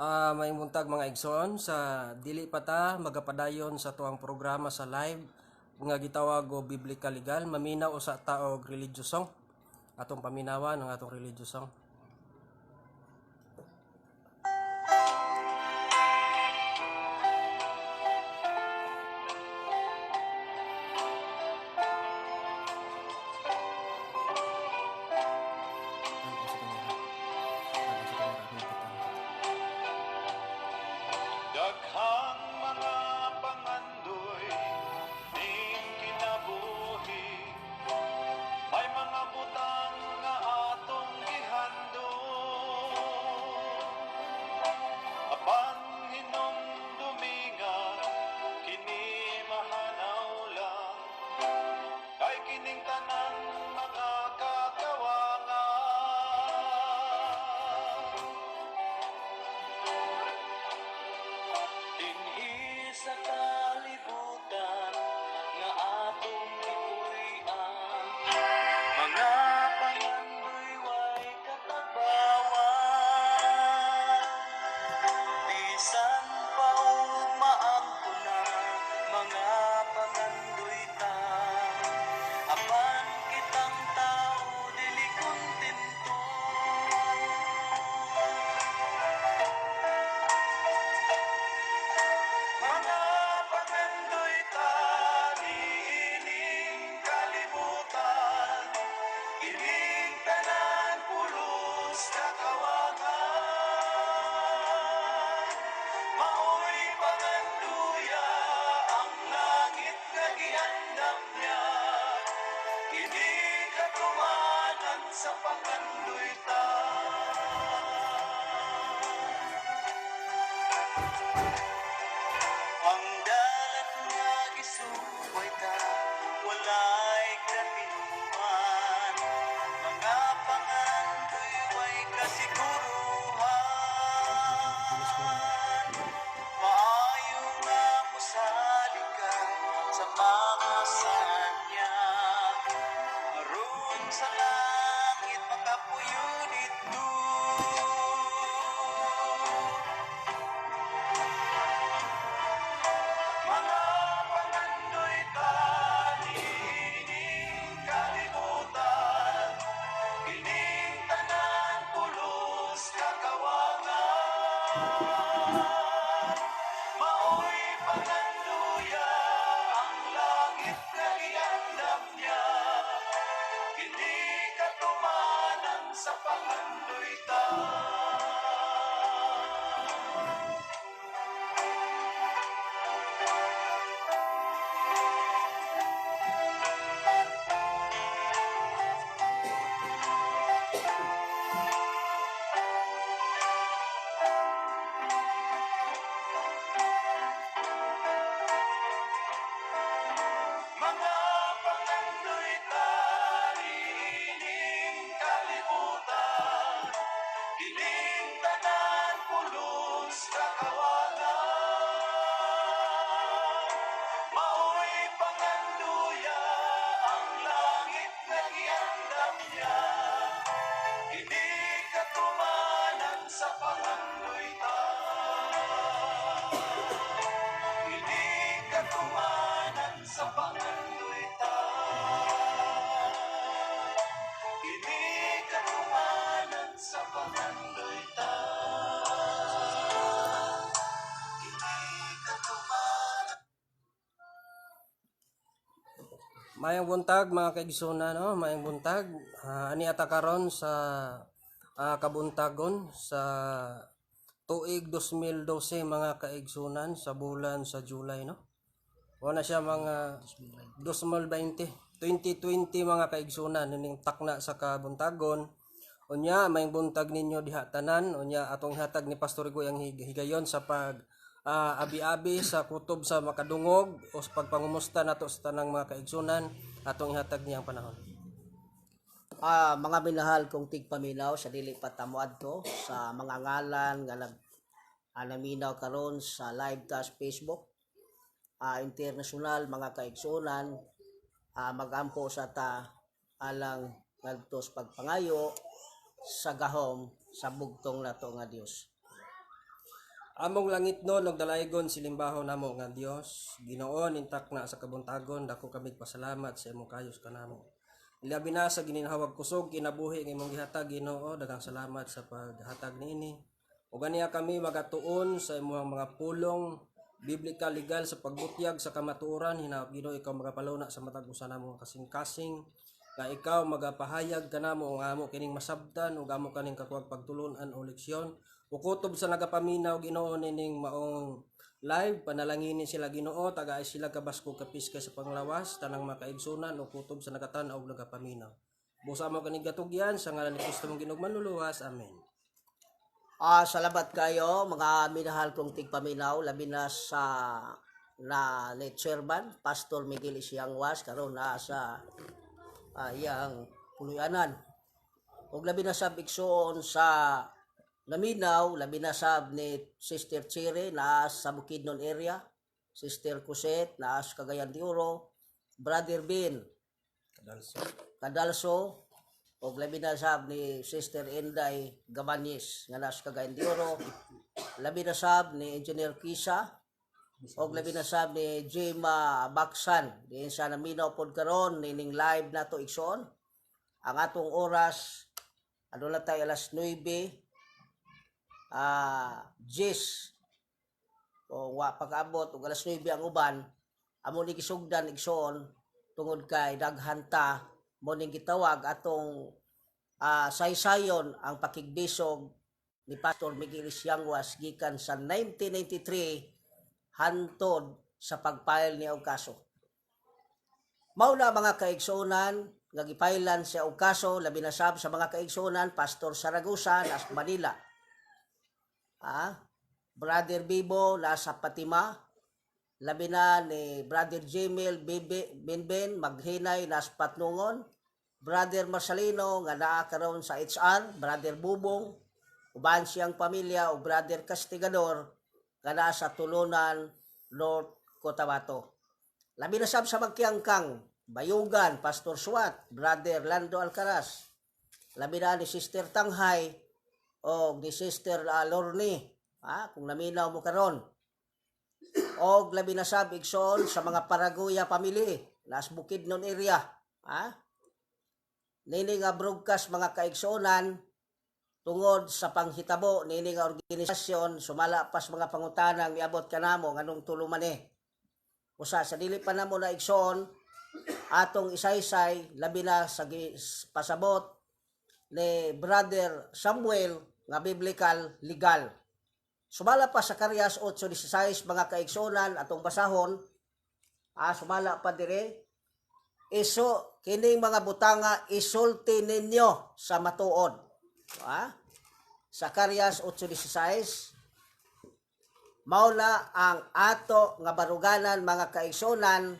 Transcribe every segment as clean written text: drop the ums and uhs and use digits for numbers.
Maayong buntag, mga igsoon. Sa dili pa ta magapadayon sa tuang programa sa live nga gitawag og Biblical Legal, maminaw usa ta og religious song. Atong paminawan ang atong religious song. Daghang mga pangandoy ning kinabuhi, may mga butang nga atong gihandom, apan hinumdumi nga kini mahanaw lang, kay kining tanan mga kakawangan. Dinhi sa kalibutan nga atong gipuy-an, mga pangandoy way katagbawan. Bisan pa og maanto na, mga pangandoy ta, apan kitang tao dili kontento. Mga pangandoy ta niining kalibutan, kining tanan pulos kakawangan. Maoy panganduya ang langit nga giandam niya, kini katumanan sa pangandoy ta. Ang dalan nga gisuway ta, walay katinuan. Mga pangandoy way kasiguruhan. Maayo nga mosalig ka sa mga sanya, aron sa langit makapuyo didto. Mga pangandoy ta niining kalibutan, kining tanan pulos kakawangan. Maoy panganduya ang langit nga giandam niya, kini katumanan sa pangandoy ta. Mga pangandoy ta niining kalibutan, kining tanan pulos kakawangan. Maoy panganduya ang langit nga giandam niya, kini katumanan sa pangandoy ta. Kini katumanan sa pangandoy ta. Kini katumanan sa pangandoy ta. Kini katumanan. Maayong buntag, mga kaigsunan, no? Maayong buntag. Ani ata karon sa kabuntagon sa tuig 2012, mga kaigsunan, sa bulan sa July, no? Wala siya mga 2020 2020, mga kaigsunan, nining takna sa kabuntagon. Unya, maayong buntag ninyo diha tanan. Unya, atong hatag ni Pastor Igoy ang higayon sa pag abi-abi sa kutob sa makadungog o sa pagpangumusta nato sa tanang mga kaigsunan. Atong ihatag niya ang panahon. Mga minahal kong tigpaminaw, sa dili pa ta moadto sa mga ngalan nga nag naminaw karon sa live ta sa Facebook international, mga kaigsunan, magampo sa ta alang ngadto sa pagpangayo sa gahom sa bugtong nato nga Dios. Among langitnon ug dalaygon, silimbahon namo nga Dios, Ginoo, intak na sa kabuntagon, dako kami pasalamat sa imong kayos kanamo. Ilabi na sa gininhawag kusog kinabuhi nga imong gihatag, Ginoo, daghang salamat sa paghatag niini. Ug aniya kami magatuon sa imong mga pulong biblical legal sa pagbutyag sa kamatuoran. Hinaot, Ginoo, ikaw magapaluna sa matag usa namo kasing-kasing, nga ikaw magapahayag kanamo nga amo kining masabtan ug amo kaning kakuag pagtulun-an o leksyon. Ukutob sa nagapaminaw, Ginoo, nining maong live, panalangini sila, Ginoo, tagai sila kabaskog kapiskay sa panglawas, tanang makaigsunan o kutob sa nakatan-aw og nagapaminaw. Busa mo kaning gatugyan sa ngalan ni Kristo mong Ginoong Manluluwas. Amen. Salamat kayo mga minahal kong tigpaminaw, labi na sa na ni Chairman Pastor Miguel Isiangwas karon naa sa iyang puluyanan. Ug labi na sa igsoon sa naminaw, labi na sab ni Sister Chiri naa sa Bukidnon area, Sister Cosette naa sa Cagayan de Oro, Brother Bin Kadalso. Kadalso, ug labi na sab ni Sister Inday Gabanyes nga naa sa Cagayan de Oro, labi na sab ni Engineer Kisa, ug labi na sab ni Jema Baksan diin sa naminaw pod karon nining live nato, igsoon. Ang atong oras ano na tayo, alas 9 10 o wa pag-abot ug alas 9 ang uban. Amo ni gisugdan, igsoon, tungod kay daghan ta mo ning gitawag atong saysayon ang pakigbisog ni Pastor Miguel Isiangwas gikan sa 1993 hantod sa pag-file niya og kaso. Mao na, mga kaigsuonan, nga gipailan siya og kaso, labi na sab sa mga kaigsuonan Pastor Saragosa nas Manila. Brother Bibo nasa Fatima, labi na ni Brother Jemil Bibi Binbin Maghinay nas Patnungon, Brother Marcelino nga naa karon sa HR, Brother Bubong uban siyang pamilya, ug Brother Castigador nga naa sa Tulunan, North Cotabato. Labi na sab sa Magkiangkang, Bayugan, Pastor Suat, Brother Lando Alcaraz. Labi na ni Sister Tanghay o ni Sister Lorne, kung naminaw mo karon. Og labi na sab, igsoon, sa mga Paraguya family, nas Bukidnon area. Ha? Nini nga broadcast, mga kaigsuonan, tungod sa panghitabo nini nga organisasyon, sumala pas mga pangutanang miabot kanamo nganong tulo man eh. Usa sa dili pa namo na, igsoon, atong isaysay, labi na sa pasabot ni Brother Samuel nga biblical legal. Sumala pa sa Zacarias 8:16, mga kaigsuonan, atong basahon, sumala pa dire, iso kining mga butanga isulti ninyo sa matuod. Zacarias 8:16. Mao na ang ato nga baruganan, mga kaigsuonan,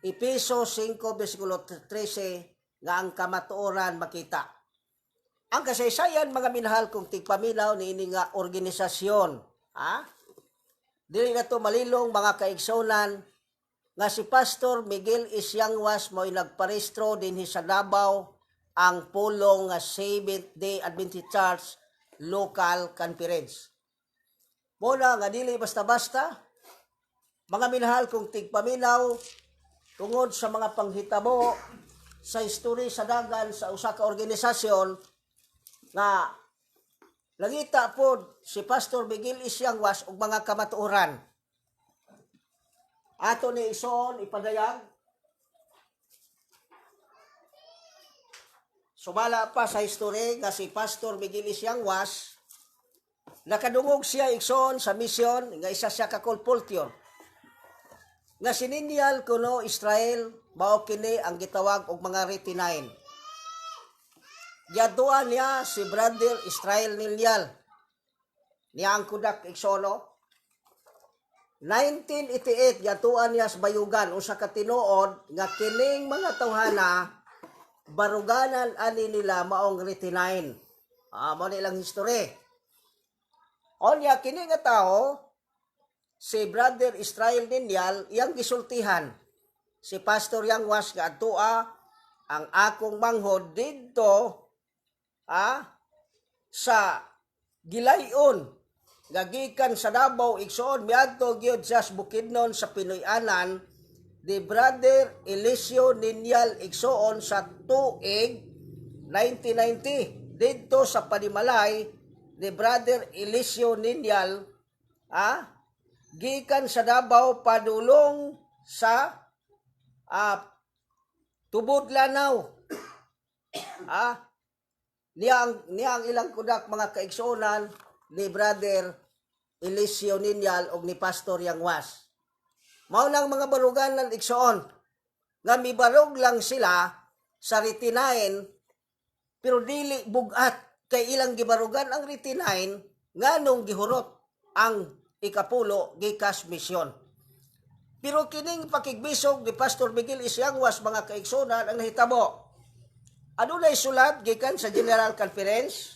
Epeso 5 versikulo 13, nga ang kamatuoran makita. Ang kasaysayan, mga minahal kong tigpaminaw, niini nga organisasyon, ha? Dili na to malilong, mga kaigsuonan, nga si Pastor Miguel Isiangwas mo'y nagparehistro dinhi sa Davao ang pulong nga Seventh Day Adventist Church Local Conference. Mao na nga dili basta-basta, mga minahal kong tigpaminaw, tungod sa mga panghitabo sa history sa dagan sa usa ka organisasyon nga nangita pod si Pastor Miguel Isiangwas og mga kamatuoran. Ato ni, igsoon, ipadayag. Sumala pa sa history nga si Pastor Miguel Isiangwas nakadungog siya, igsoon, sa mission nga isa siya ka colporteur nga si Ninial kuno Israel, mao kini ang gitawag og mga Retinine. Giadtuan niya si Brother Israel Nilial. Niya ang kudak, igsoon. 1988 giadtuan niya sa Bayugan, usa ka tinuod nga kining mga tawhana baruganan ani nila maong Retinine. Mao ni ilang history. Onya kini nga tao si Brother Israel Ninyal iyang gisultihan si Pastor Yangwas nga adtua ang akong manghod didto sa Gilayon. nga gikan sa Davao, igsoon, miadto gyud sa Bukidnon sa Pinoy-anan ni Brother Eliseo Ninyal, igsoon, sa tuig 1990 didto sa panimalay ni Brother Eliseo Ninyal, gikan sa Davao padulong sa Tubod, Lanao. Niya ang ilang kudak, mga kaigsuonan, ni Brother Eliseo Ninyal og ni Pastor Yangwas. Mao nang mga baruganan, igsoon, nga mibarog lang sila sa 39 pero dili bugat kay ilang gibarugan ang 39 nganong gihurot ang ikapulo gikas misyon. Pero kining pakigbisog ni Pastor Miguel Isyangwas, mga kaigsunan, ang nahitabo. Adunay sulat gikan sa General Conference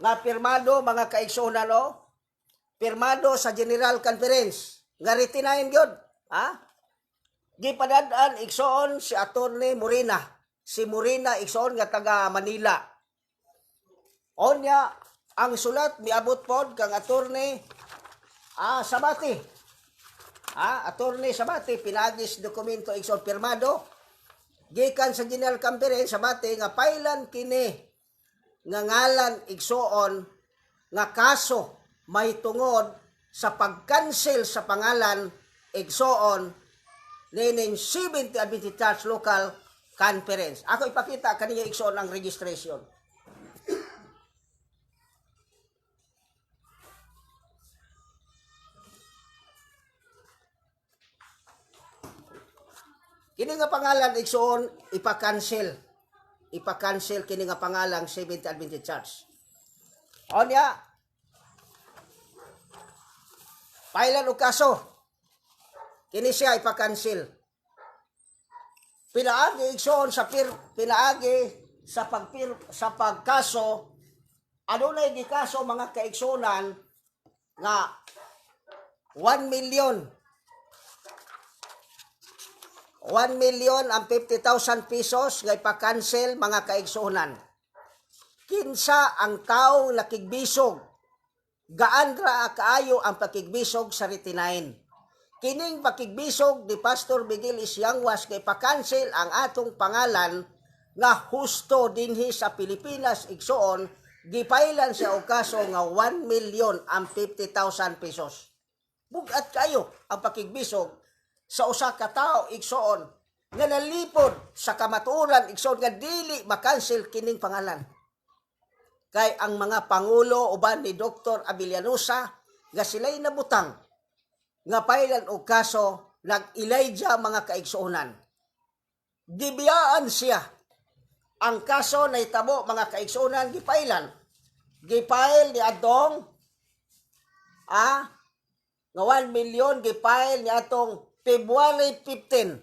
nga pirmado, mga kaigsunan, o pirmado sa General Conference nga 39 gyud, ha? Gipadad-an, igsoon, si Attorney Morena, si Morena, igsoon, nga taga Manila. Onya ang sulat miabot pod kang Attorney Sabati. Attorney Sabati, pinagis dokumento, igsoon, pirmado gikan sa General Conference Sabati nga pailan kini nga ngalan, igsoon, nga kaso may tungod sa pag-cancel sa pangalan, igsoon, nining 70 Adventist Church Local Conference. Ako ipakita kaniya, igsoon, ang registration. Kini nga pangalan, igsoon, ipa-cancel. Ipa-cancel kini nga pangalan 70 Adventist Church. Onya, pailan og kaso. Kini siya ipa-cancel. Pinaagi, igsoon, sa pinaagi sa pagpir sa pagkaso, adunay gikaso, mga kaigsunan, nga 1 million 1 million ang 50,000 pesos nga ipa-cancel, mga kaigsunan. Kinsa ang taong nakigbisog? Gaan ra kaayo ang pakigbisog sa 39. Kining pakigbisog ni Pastor Miguel Isyangwas kay pa-cancel ang atong pangalan nga husto dinhi sa Pilipinas, igsoon, gipailan siya og kaso nga 1 million ang 50,000 pesos. Bugat kayo ang pakigbisog sa usa ka tawo, igsoon, nga nalipod sa kamatuoran, igsoon, nga dili makancel kining pangalan. Kay ang mga pangulo uban ni Dr. Abellanosa nga sila'y nabutang nga pailan og kaso, nag-Elijah, mga kaigsuonan. Gibiyaan siya. Ang kaso nahitabo, mga kaigsuonan, gipailan. Gipail ni atong nga 1 million, gipail ni atong February 15.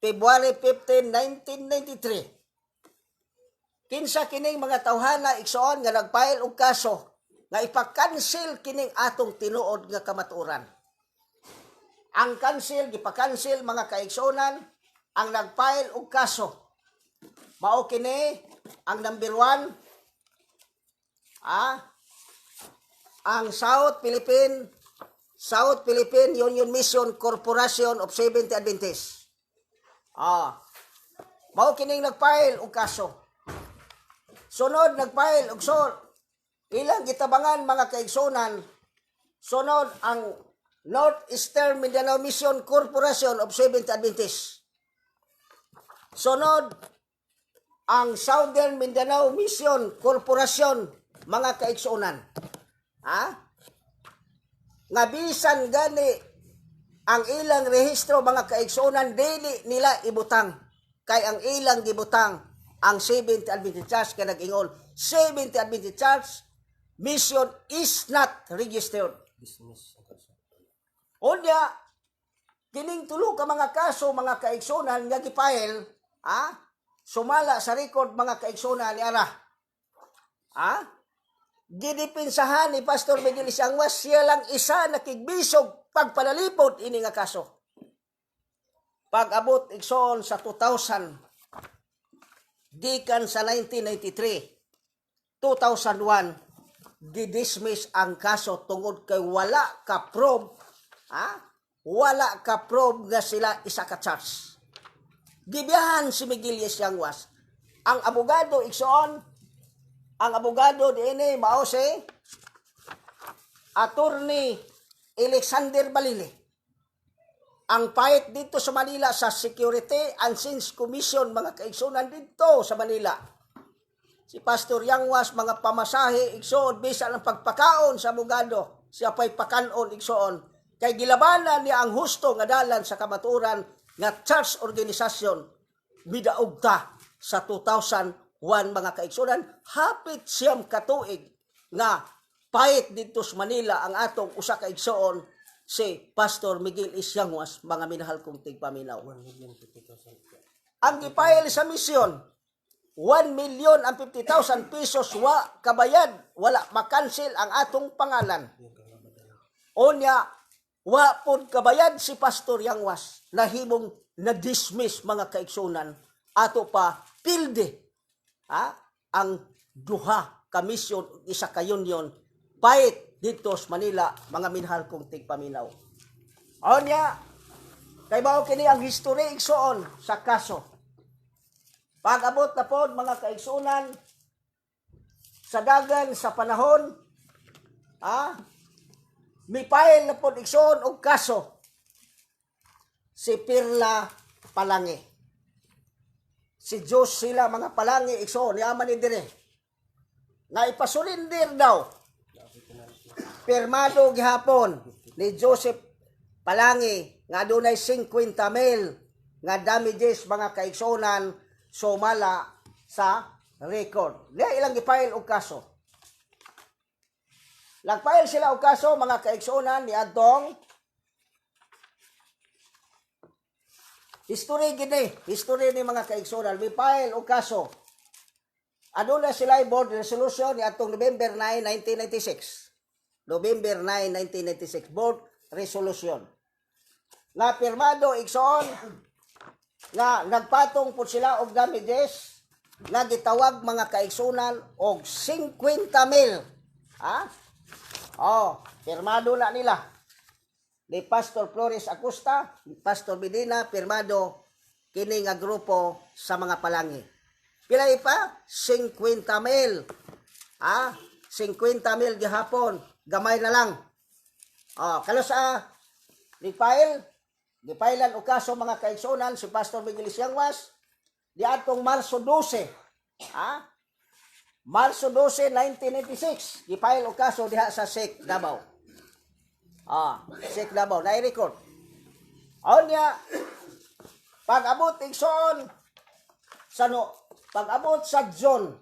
February 15, 1993. Kinsa kining mga tawhana, igsoon, nga nagpail og kaso nga ipa-cancel kining atong tinuod nga kamatuoran? Ang cancel, gipa-cancel, mga kaigsuonan, ang nagpail og kaso. Mao kini ang number 1, ang South Philippine Union Mission Corporation of Seventh Adventist. Mao kining nagpail og kaso. Sunod nagpail og so ilang gitabangan, mga kaigsunan, sunod ang North Eastern Mindanao Mission Corporation of Seventh Adventist. Sunod ang Southern Mindanao Mission Corporation, mga kaigsunan. Ha? Nga bisan gani ang ilang rehistro, mga kaigsunan, dili nila ibutang kay ang ilang gibutang ang Seventh Adventist Church kay nag-ingon Seventh Adventist Church Mission is not registered. Dismiss ang kaso. Unya, kining tulo ka mga kaso, mga kaigsunan, nga gipail, sumala sa record, mga kaigsunan, ni ara. Gidipinsahan ni Pastor Miguel Isangwas, siya lang isa nakigbisog pagpalalipod ini nga kaso. Pag-abot, igsoon, sa 2000, gikan sa 1993, 2001, Gidismiss ang kaso tungod kay wala ka probe, ha? Wala ka probe nga sila isa ka church. Gibiyahan si Miguel Yanguas. Ang abogado, igsoon, ang abogado diini mao si Attorney Alexander Balili. Ang fight dito sa Manila sa Security and Sins Commission, mga kaigsunan, dito sa Manila. Si Pastor Yangwas, mga pamasahe, igsoon, bisan ang pagpakaon sa abogado, siya pa'y pakanon, igsoon. Kay gilabanan niya ang husto nga dalan sa kamatuoran nga church organization midaog ta sa 2001, mga kaigsunan, hapit 9 katuig nga fight dito sa Manila ang atong usa ka igsoon, si Pastor Miguel Isyanguas, mga minahal kong tigpaminaw. 1,050,000. Ang gipile sa misyon, 1 million and 50,000 pesos, wa kabayad, wala makancel ang atong pangalan. Onya, wa pod kabayad si Pastor Yangwas, nahimong na-dismiss, mga kaigsunan, ato pa pilde, ha, ang duha ka mission, isa ka union, fight dito sa Manila, mga minahal kong tigpaminaw. Onya, kay mao kini ang history, igsoon, sa kaso. Pag-abot na pod, mga kaigsunan, sa dagan sa panahon, ha, mi-file na pod, igsoon, og kaso si Pirla Palangi. Si Diyos sila mga Palangi, igsoon, yaman ni dire. Na ipasurinder daw. Pirmado gihapon ni Joseph Palangi nga adunay 50 mil nga damages, mga kaigsunan, sumala sa record. Niya ilang gipile og kaso. Nagfile sila og kaso, mga kaigsunan, ni adtong history gini, history ni mga kaigsunan, mi file og kaso. Aduna sila board resolution ni atong November 9, 1996. November 9, 1996 board resolution. Nga pirmado, igsoon, nga nagpatong po sila og damages nga gitawag, mga kaigsunan, og 50 mil. Ha? Oh, pirmado na nila. Ni Pastor Flores Acosta, ni Pastor Medina, pirmado kini nga grupo sa mga Palangi. Pila pa? 50 mil. Ah, 50 mil gihapon. Gamay na lang. Oh, kalau sa ni-file, gipailan og kaso, mga kaigsunan, si Pastor Miguel Siangwas diadtong Marso 12. Ha? Marso 12, 1996, gipile og kaso diha sa SEC Davao. Ah, SEC Davao, na record. Onya, pag-abot, igsoon, sa no, pag-abot sa June,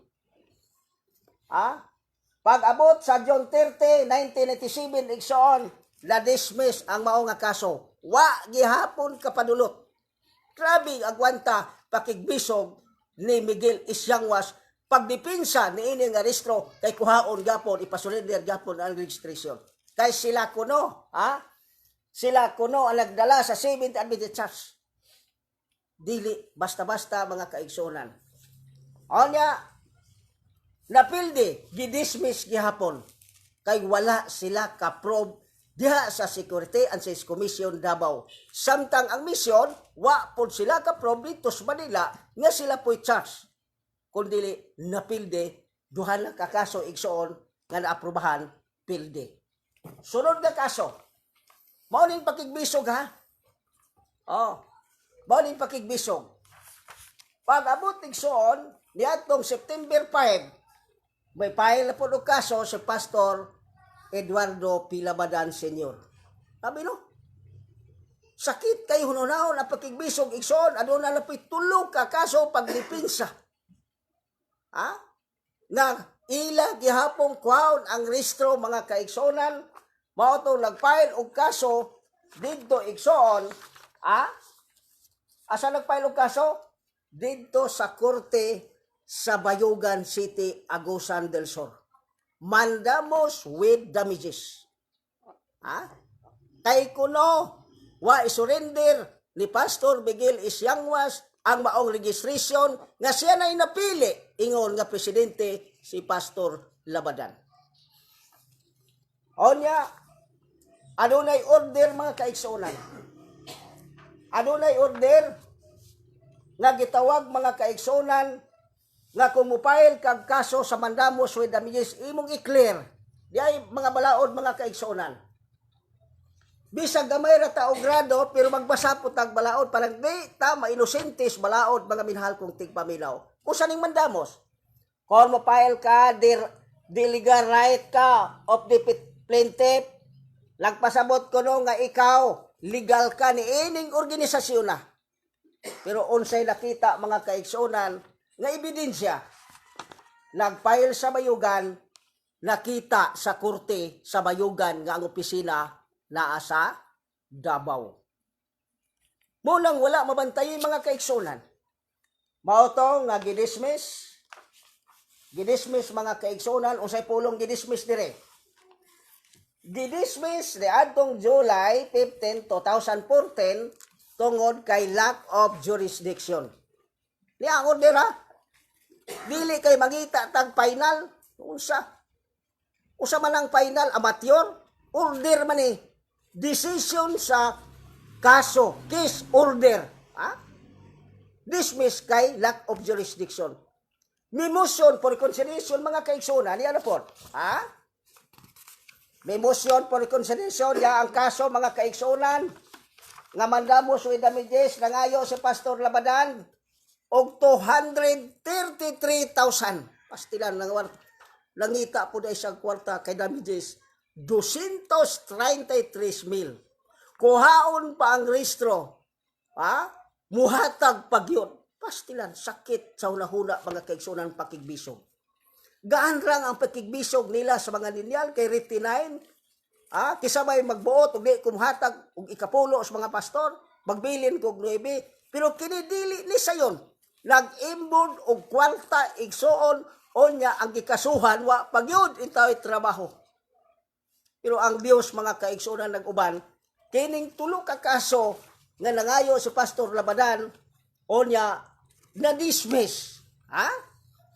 pag-abot sa June 30, 1997, igsoon, na-dismiss ang mao nga kaso. Wa gihapon kapadulot. Grabe agwanta pakigbisog ni Miguel Isyangwas pagdepinsa ni ini nga rehistro kay kuhaon gapon, ipasurrender gapon ang registration. Kay sila kuno, ha? Sila kuno ang nagdala sa Seventh Adventist Church. Dili basta-basta, mga kaigsunan. Onya, napildi, gidismiss gihapon kay wala sila ka-probe diha sa Security and Sales Commission Davao. Samtang ang mission, wa pod sila ka-probe dito sa Manila nga sila po'y church. Kung dili napilde, duha na ka kaso, igsoon, nga naaprubahan, pilde. Sunod nga kaso, mao ning pakigbisog, ha. Oh, mao ning pakigbisog. Pag abot, igsoon, niadtong September 5, may file na po og kaso si Pastor Eduardo Pilabadan Sr. Sabi no, sakit kay hununahon ang pakigbisog, igsoon, aduna na po'y tulo ka kaso pagdipinsa. Ha? Nga ila gihapong kuhaon ang rehistro, mga kaigsuonan, mao to nag-file og kaso didto, igsoon, ha? Asa nag-file og kaso? Didto sa korte sa Bayugan City, Agusan del Sur. Mandamus with damages. Ha? Kay kuno wa isurrender ni Pastor Miguel Isyangwas ang maong registration nga siya na napili ingon nga presidente si Pastor Labadan. Onya, adunay order, mga kaigsuonan. Adunay order nga gitawag, mga kaigsuonan, nga kung mupile kag kaso sa mandamus with damages, imong i-clear. Di ay mga balaod, mga kaigsuonan. Bisag gamay ra ta og grado, pero magbasa po tag balaod parang di ta mainosente sa balaod, mga minahal kong tigpaminaw. Usa ning mandamos. Kung mo file ka, di legal right ka of the plaintiff, nagpasabot ko no nga ikaw, legal ka ni ining organisasyon na. Pero unsay nakita, mga kaigsuonan, nga ebidensya, nag-file sa Bayugan, nakita sa korte sa Bayugan nga ang opisina naa sa Davao. Mulang wala mabantayi, mga kaigsuonan. Mao to nga gidismiss. Gidismiss, mga kaigsuonan, unsay pulong gidismiss dire? Gidismiss ni adtong July 15, 2014 tungod kay lack of jurisdiction. Ni ang order ha. Dili kay mangita tag final. Unsa? Usa man ang final amateur, order man ni decision sa kaso, case order. Ha? Dismiss kay lack of jurisdiction. May motion for reconsideration, mga kaigsuonan, ni ano po? Ha? May motion for reconsideration ya ang kaso, mga kaigsuonan, nga mandamos with damages, nangayo si Pastor Labadan og 233,000. Pastilan lang war langita po dahil sa kwarta kay damages 233 mil. Kuhaon pa ang rehistro. Ha? Muhatag pag yun. Pastilan, sakit sa hunahuna, mga kaigsunan, pakigbisog. Gaan lang ang pakigbisog nila sa mga linyal kay 9. Ah, kisa may magbuot og di kumhatag og ikapulo sa mga pastor, magbilin kog 9, pero kini dili ni sayon. Nag-imbod og kwarta, igsuon, onya ang gikasuhan wa pagyud intawit trabaho. Pero ang Dios, mga kaigsuonan, nag-uban kining tulo ka kaso nga nangayo si Pastor Labadan, onya na-dismiss. Ha?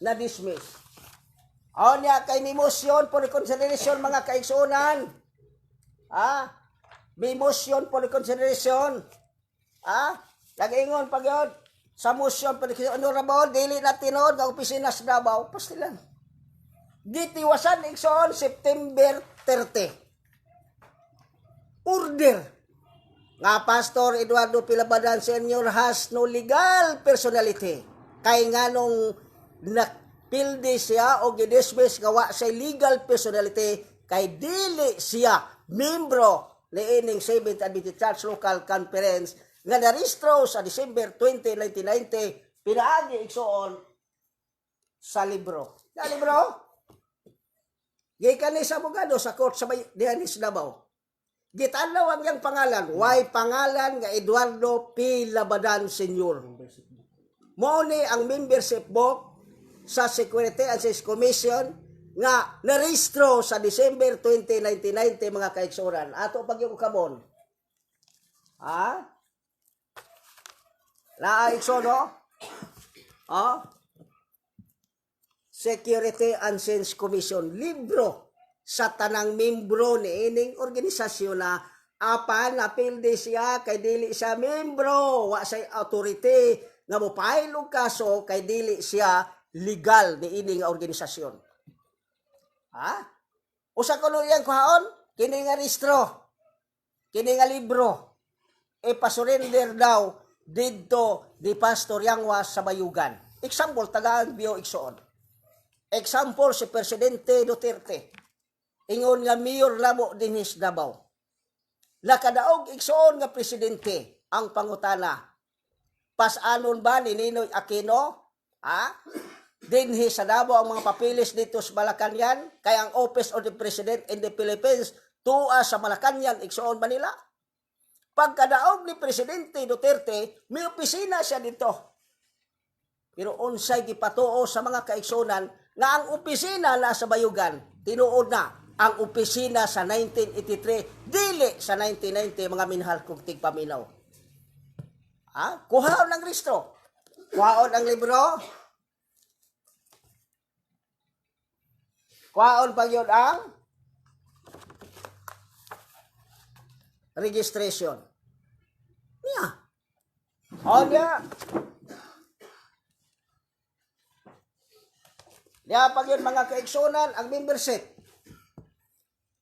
Na-dismiss. Onya kay may motion for reconsideration, mga kaigsuonan. Ha? May motion for reconsideration. Ha? Nag-ingon pag yun. Sa motion for reconsideration, honorable, dili na tinuod nga opisina sa Davao. Pastilan. Gitiwasan, igsoon, September 30. Order nga Pastor Eduardo P. Labadan Sr. has no legal personality. Kay nganong napildi siya o gidismiss nga wa sa legal personality kay dili siya membro ni ining Seventh Adventist Church Local Conference nga narehistro sa December 20, 1990 pinaagi, igsuon, sa libro. Na libro? Gikan ni sa abogado sa court sa may diha ni sa Davao. Gitanaw ang iyang pangalan. Way pangalan nga Eduardo P. Labadan Sr. Mao ni ang membership book sa Security and Sales Commission nga narehistro sa December 20, 1990, mga kaigsuonan. Ato pag yung kabon. Ha? Naa, igsoon, no? Ha? Security and Sales Commission libro sa tanang membro ni ining organisasyon na apan napildi siya kay dili siya membro, wa say authority nga mo file og kaso kay dili siya legal ni ining organisasyon. Ha? Usa kuno iyang kuhaon kini nga rehistro, kini nga libro, ipasurrender daw didto di Pastor Yangwas sa Bayugan. Example, tagaan biyo, igsoon. Example, si Presidente Duterte. Ingon nga mayor lamo dinhi sa Davao. Nakadaog, igsoon, nga presidente ang pangutana. Pasanon ba ni Ninoy Aquino? Ha? Dinhi sa Davao ang mga papilis dito sa Malacanang, kay ang Office of the President in the Philippines tuwa sa Malacanang, igsoon, Manila. Pagkadaog ni Presidente Duterte, may opisina siya dito. Pero unsay gipatuo sa mga kaigsunan nga ang opisina na sa Bayugan, tinuod na ang opisina sa 1983, dili sa 1990, mga minahal kong tigpaminaw. Ha? Kuhaon ang rehistro. Kuhaon ang libro. Kuhaon pa yun ang Registration. Niya. O niya. Niya pag yun, mga kaigsunan, ang membership.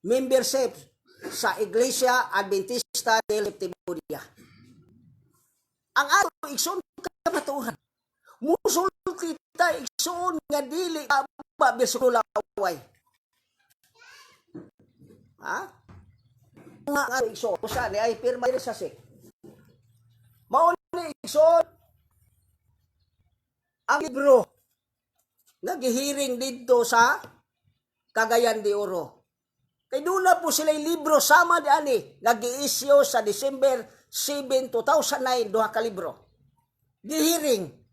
Membership sa Iglesia Adventista del Séptimo Día. Ang ato, igsoon, kamatuoran. Musulti ta, igsoon, nga dili ba bersikulo laway. Ha? Nga nga, igsoon, usa ni ay pirma diri sa SEC. Mao ni, igsoon, ang libro nga gihiring didto sa Cagayan de Oro. Kay duna po sila libro sama di ani nga gi-issue sa December 7, 2009, duha ka libro. Gihiring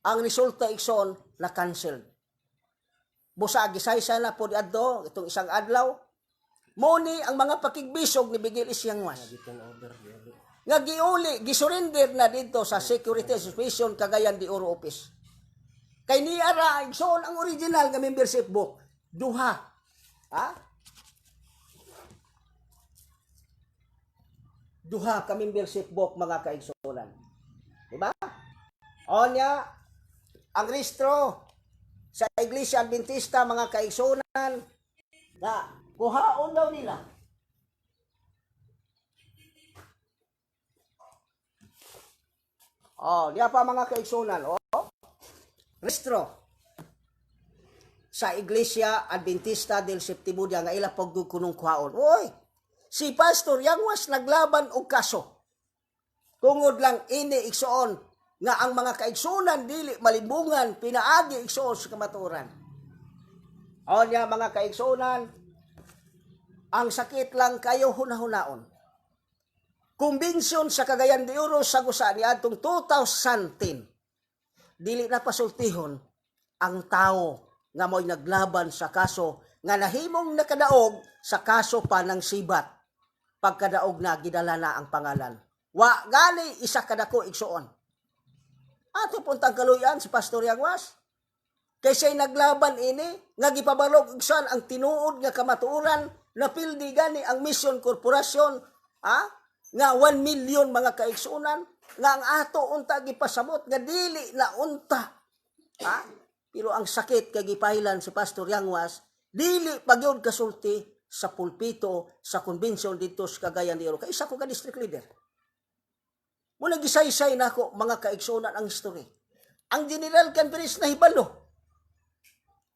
ang resulta, igsoon, na cancelled. Busa gisaysay na po adto itong isang adlaw. Mo ni ang mga pakigbisog ni Miguel S. Yanguas Giturn over giuli. nga giuli, gisurrender na dito sa Security Association Cagayan de Oro Office. Kay niara, igsoon, ang original nga membership book, duha. Ha? Duha ka membership book, mga kaigsuonan. Diba? O niya, ang rehistro sa Iglesia Adventista, mga kaigsuonan, na kuhaon daw nila. Oh, diya pa, mga kaigsunan, oh. Rehistro sa Iglesia Adventista del Séptimo Día nga ila pagdug kunong kuhaon. Oy, si Pastor Yanguas naglaban og kaso. Tungod lang ini, igsoon, nga ang mga kaigsunan dili malimbungan pinaagi, igsoon, sa kamatuoran. O niya, mga kaigsunan, ang sakit lang kayo hunahunaon. Convention sa Cagayan de Oro sa gusa ni adtong 2010, dili na pasultihon ang tao nga mo'y naglaban sa kaso nga nahimong nakadaog sa kaso pa ng sibat. Pagkadaog na, gidala na ang pangalan. Wa gali isa kadako, igsoon. Ato puntang kaluyan si Pastor Yanguas. Kay siya'y naglaban ini, nga gipabalog, igsoon, ang tinuod nga kamatuoran, napildi gani ang Mission Corporation, ha? Nga 1 million, mga kaigsunan, nga ang ato unta gipasabot nga dili na unta. Ha? Pero ang sakit kay gipailan si Pastor Yanguas, dili pagyud kasulti sa pulpito sa convention dito sa Cagayan de Oro. Kay isa ko ka district leader. Muna gisaysay nako, mga kaigsunan, ang history. Ang General Conference na hibalo.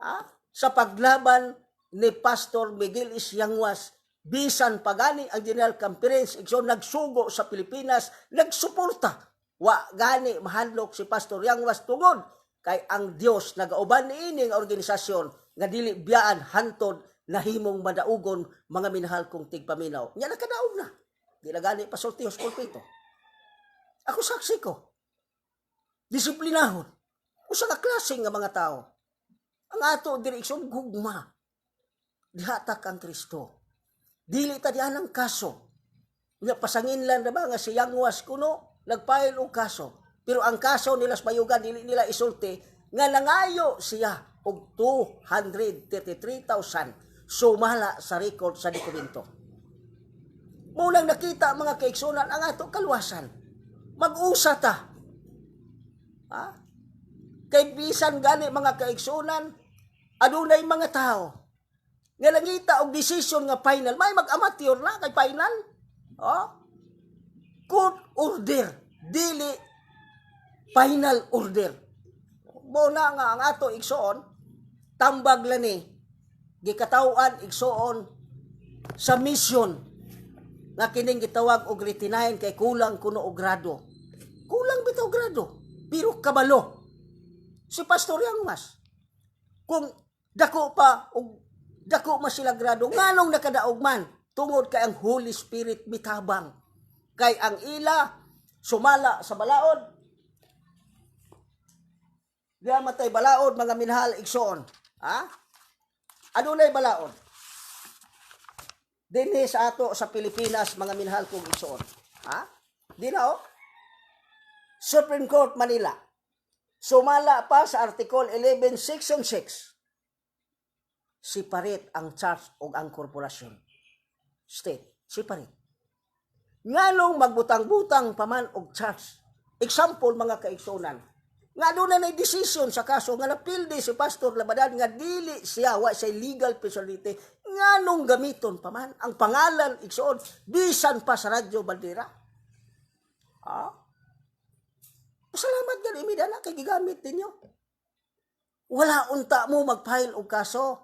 Ha? Sa paglaban ni Pastor Miguel S. Yanguas, bisan pagani ang General Conference, igsoon, nagsugo sa Pilipinas, nagsuporta. Wa gani mahadlok si Pastor Yanguas tungod kay ang Dios nagauban niini nga organisasyon nga dili biyaan hantod nahimong madaugon, mga minahal kong tigpaminaw. Nya nakadaog na. Di na gani pasulti sa pulpito. Ako, saksi ko. Disiplinahon. Usa ka klase nga mga tao. Ang ato direksyon, gugma. Dihatak ang Kristo. Dili ta diyan ang kaso. Nya pasangin lang na ba nga si Yanguas kuno nagfile og kaso. Pero ang kaso nila sa bayugan, dili nila isulti nga nangayo siya og 233,000 sumala sa record sa dokumento. Mulang nakita, mga kaigsunan, ang ato kaluwasan. Mag-usa ta. Ha? Kay bisan gani, mga kaigsunan, adunay mga tao nga nangita og decision nga final, may mag-amateur na kay final. Oh? Court order, dili final order. Mo na nga ang ato, igsoon, tambag lani gikataw-an, igsoon, sa mission nga kining gitawag og retinahin kay kulang kuno og grado. Kulang bitaw grado, pero kabalo. Si Pastor Yanguas, kung dako pa og dako man sila grado, nganong nakadaog man? Tungod kay ang Holy Spirit mitabang. Kay ang ila sumala sa balaod. Di matay balaod, mga minahal, igsoon. Ha? Adunay balaod dinhi sa ato sa Pilipinas, mga minahal kong igsoon. Ha? Di na oh. Supreme Court Manila. Sumala pa sa Article 11 Section 6. Separate ang church o ang korporasyon. State. Separate. Nganong magbutang-butang pa man og charge? Example, mga kaigsunan, nga doon na decision sa kaso nga napildi si Pastor Labadan nga dili siya, wa siya legal personality, nganong gamiton pa man ang pangalan, igsoon, bisan pa sa Radyo Bandera? Ah? Salamat gani mi dana kay gigamit ninyo. Wala unta mo mag-file og kaso.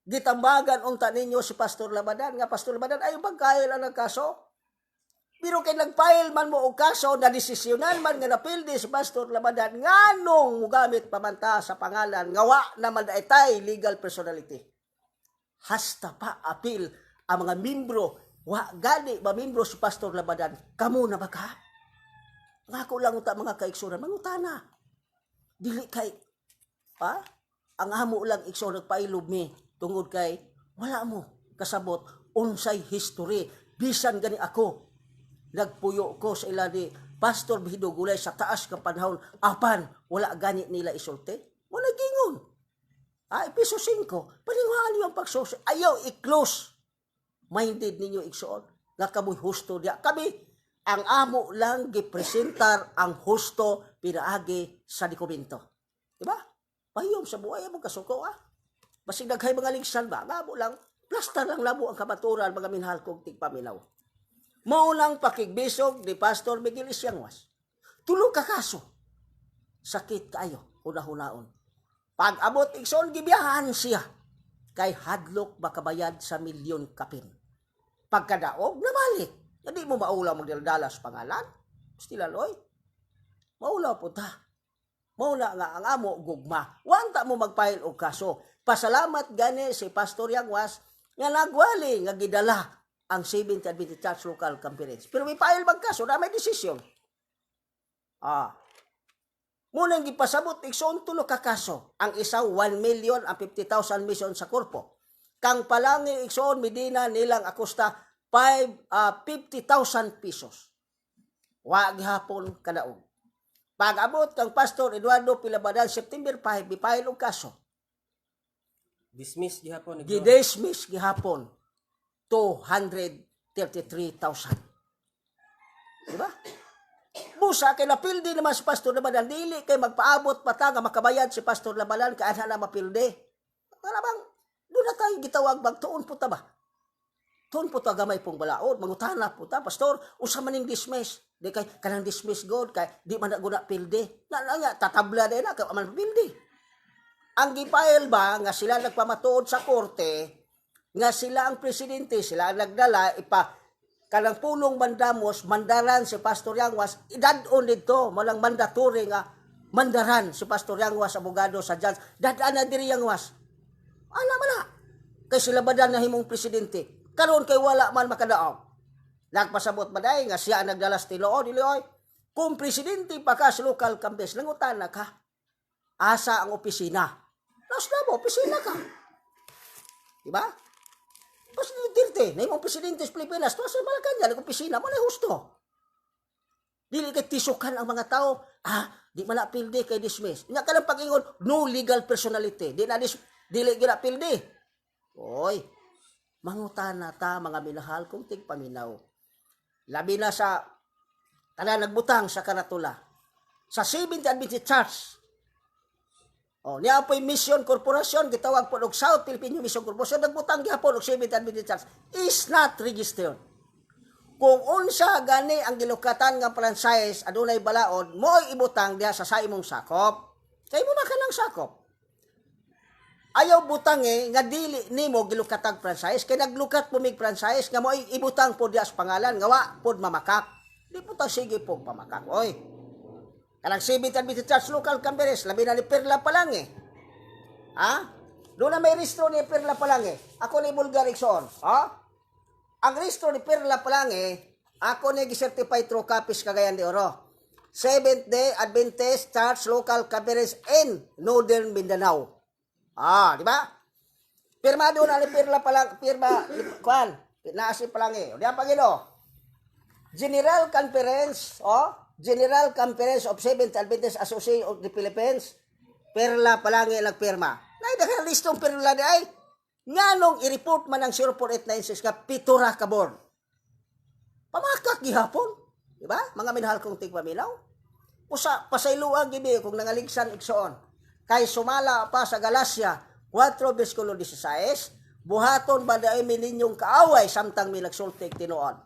Gitambagan unta ninyo si Pastor Labadan nga, "Pastor Labadan, ay pagkail ang kaso." Pero kay nag-file man mo og kaso, na desisyonan man nga napildi si Pastor Labadan, nganong mugamit pa man ta sa pangalan nga wa naman tay legal personality? Hasta pa apil ang mga membro, wa gani ba membro si Pastor Labadan, kamo na ba ka? Ngako lang unta, mga kaigsunan, mangutana. Dili kay pa ang amo lang, igsoon, nagpailob mi tungod kay wala mo kasabot unsay history. Bisan gani ako, nagpuyo ko sa ila ni Pastor Bihido Gulay sa taas ka panahon, apan wala gani nila isulti, wala gingon. Ah, episo 5, paninguhaan niyo ang pagsusi. Ayaw i-close minded ninyo, igsoon, nga kamoy husto diya. Kami, ang amo lang gipresentar ang husto pinaagi sa dokumento. Diba? Pahiyom sa buhay mo kasuko ah. Basig daghay mga ligsan ba? Nga amo lang, plastar lang labo ang kamaturan, mga minahal kong tigpaminaw. Mao lang pakigbisog ni Pastor Miguel Isyangwas. Tulo ka kaso. Sakit kaayo, huna-hunaon. Pag abot, igsoon, gibiyahan siya. Kay hadlok makabayad sa milyon kapin. Pagkadaog, nabalik. Hindi mo maulaw magdala sa pangalan. Stila loy. Maulaw po ta. Maula nga ang amo gugma. Wanta mo mag-file og kaso. Pasalamat gani si Pastor Yangwas nga nagwali nga gidala ang Seventh Adventist Church Local Conference. Pero may file mag kaso na may desisyon. Ah. Munang gipasabot, igsoon, tulo ka kaso. Ang isa 1 million ang 50,000 mission sa korpo. Kang Palangi, igsoon, Medina nilang Acosta 5 50,000 pesos. Wa gihapon kadaog. Pag-abot kang Pastor Eduardo Pilabadan, September 5, bi-file og kaso. Dismiss gihapon, igsoon. Gidismiss gihapon 233,000. Di ba? Busa kay napildi naman si Pastor Labadan, dili kay magpaabot pa ta nga makabayad si Pastor Labadan kay ana na mapildi. Para bang doon na tayo gitawag bagtuon po ta ba? Tuon po ta gamay pong balaod, mangutana po ta, "Pastor, usa man ning dismiss?" Di kay kanang dismiss god kay di man na guna pildi. Na, na nga tatabla din na kay man pildi. Ang gi-file ba nga sila nagpamatuod sa korte nga sila ang presidente, sila ang nagdala ipa kanang pulong mandamos mandaran si Pastor Yangwas, idad-on didto malang mandatory nga mandaran si Pastor Yangwas, abogado sa judge, dad-an na diri Yangwas. Ala man na kay sila ba na himong presidente karon kay wala man makadaog. Nagpasabot ba day nga siya ang nagdala sa tinuod? Dili oy. Kung presidente pa ka sa local campaigns, nangutana ka asa ang opisina. Nas na mo opisina ka, di ba? Presidente Duterte, na imong presidente sa Pilipinas, to sa Malacanang, ang opisina mo na husto. Dili kay tisukan ang mga tao, ah, di man na pildi kay dismiss. Nga kanang pag-ingon, no legal personality. Di na dis, dili gina pildi. Oy, mangutana ta, mga minahal kong tigpaminaw. Labi na sa tanan nagbutang sa karatula. Sa Seventh Adventist Church. Oh, niya po'y Mission Corporation, gitawag po og South Philippine Mission Corporation, nagbutang gihapon og Seventh Adventist Church is not registered. Kung unsa gani ang gilukatan nga franchise adunay balaod, mo'y ibutang diha sa imong sakop. Kay mo man kanang sakop. Ayaw butang eh, nga dili nimo gilukatag franchise, kay naglukat po mig franchise nga mo'y ibutang po diha sa pangalan nga wa pod mamakak. Di po ta sige po pamakak. Oy. Kanang Seventh Adventist Church Local Conference, labi na ni Perla Palangi. Ha? Doon na may rehistro ni Perla Palangi. Ako ni Bulgar, igsoon. Ha? Ang rehistro ni Perla Palangi, ako ni gi-certify through Capiz, Cagayan de Oro. Seventh Day Adventist Church Local Conference in Northern Mindanao. Ah, di ba? Pirmado na ni Perla Palang, pirma, kuan, naa si Palangi. O, di ang pagilo. General Conference, oh, General Conference of Seventh Adventist Association of the Philippines, Perla Palangi nagpirma. Nay daghan listong perla di ay. Nganong i-report man ang 04896 ka pitura ka board? Pamakak gihapon, di ba? Mga minahal kong tigpaminaw. Usa pasayloa gibi kung nangaligsan, igsoon. Kay sumala pa sa Galacia 4 versikulo 16, buhaton ba diay mi ninyong kaaway samtang mi nagsulti tinuod?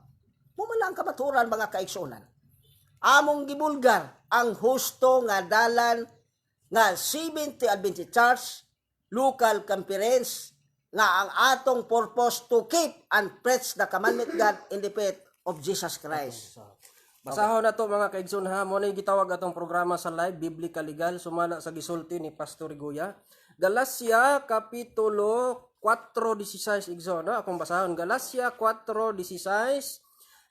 Mao man lang ang kamatuoran, mga kaigsuonan. Among gibulgar ang husto nga dalan nga Seventh Adventist Church Local Conference nga ang atong purpose to keep and preach the commandment God in the faith of Jesus Christ. Basahon na to, mga kaigsoon, ha. Mo na gitawag atong programa sa live, Biblical Legal, sumala sa gisulti ni Pastor Guya. Galacia kapitulo 4:16, igsoon, no? Akong basahon Galacia 4:16.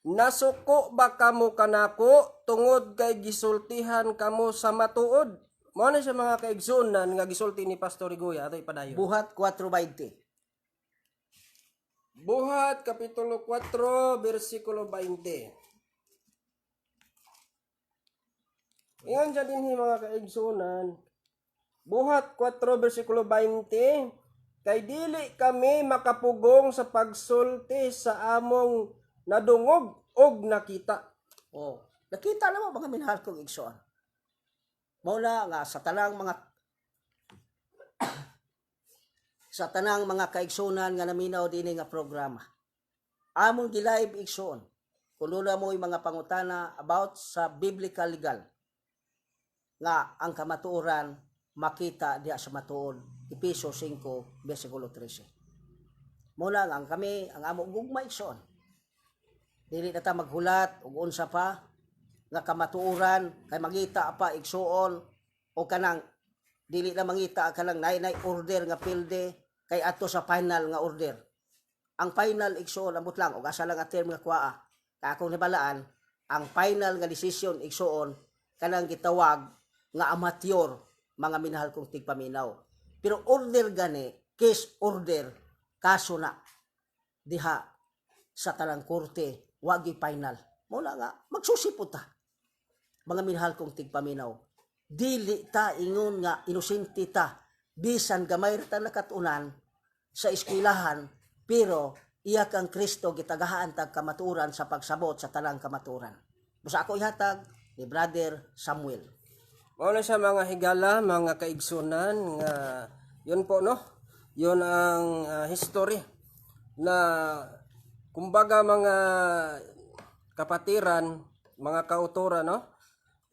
Nasuko ba kamo kanako tungod kay gisultihan kamo sa matuod? Mao na siya, mga kaigsuonan, nga gisulti ni Pastor Guya. Ato ipadayon. Buhat 4:20. Buhat kapitulo 4 bersikulo 20. Ingon siya dinhi, mga kaigsuonan. Buhat 4 bersikulo 20, kay dili kami makapugong sa pagsulti sa among nadungog og nakita. Oh, nakita na mo, mga minahal kong igsoon. Mao na nga sa tanang mga kaigsuonan nga naminaw dinhi nga programa. Among gi-live, igsoon. Kung duna mo'y mga pangutana about sa biblical legal nga ang kamatuoran makita diha sa matuod, Epeso 5 versikulo 13. Mao lang ang kami ang amo gugma, igsoon. Dili na ta maghulat ug unsa pa nga kamatuoran kay mangita pa, igsuon, o kanang dili na mangita kanang nay order nga pilde kay ato sa final nga order. Ang final, igsuon, ambot lang og asa lang ang term nga kuaa. Kay akong nibalaan, ang final nga decision, igsuon, kanang gitawag nga amateur, mga minahal kong tigpaminaw. Pero order gani, case order, kaso na diha sa tanang korte, wagi final. Mao na nga magsusipot ta. Mga minahal kong tigpaminaw, dili ta ingon nga inosente ta bisan gamay ra ta nakatunan sa eskwelahan, pero iya kang Kristo gitagahaan tag kamatuoran sa pagsabot sa tanang kamatuoran. Busa ako ihatag ni Brother Samuel. Mao na siya, mga higala, mga kaigsunan, nga yun po, no. Yun ang history na kumbaga, mga kapatiran, mga kauturan, no.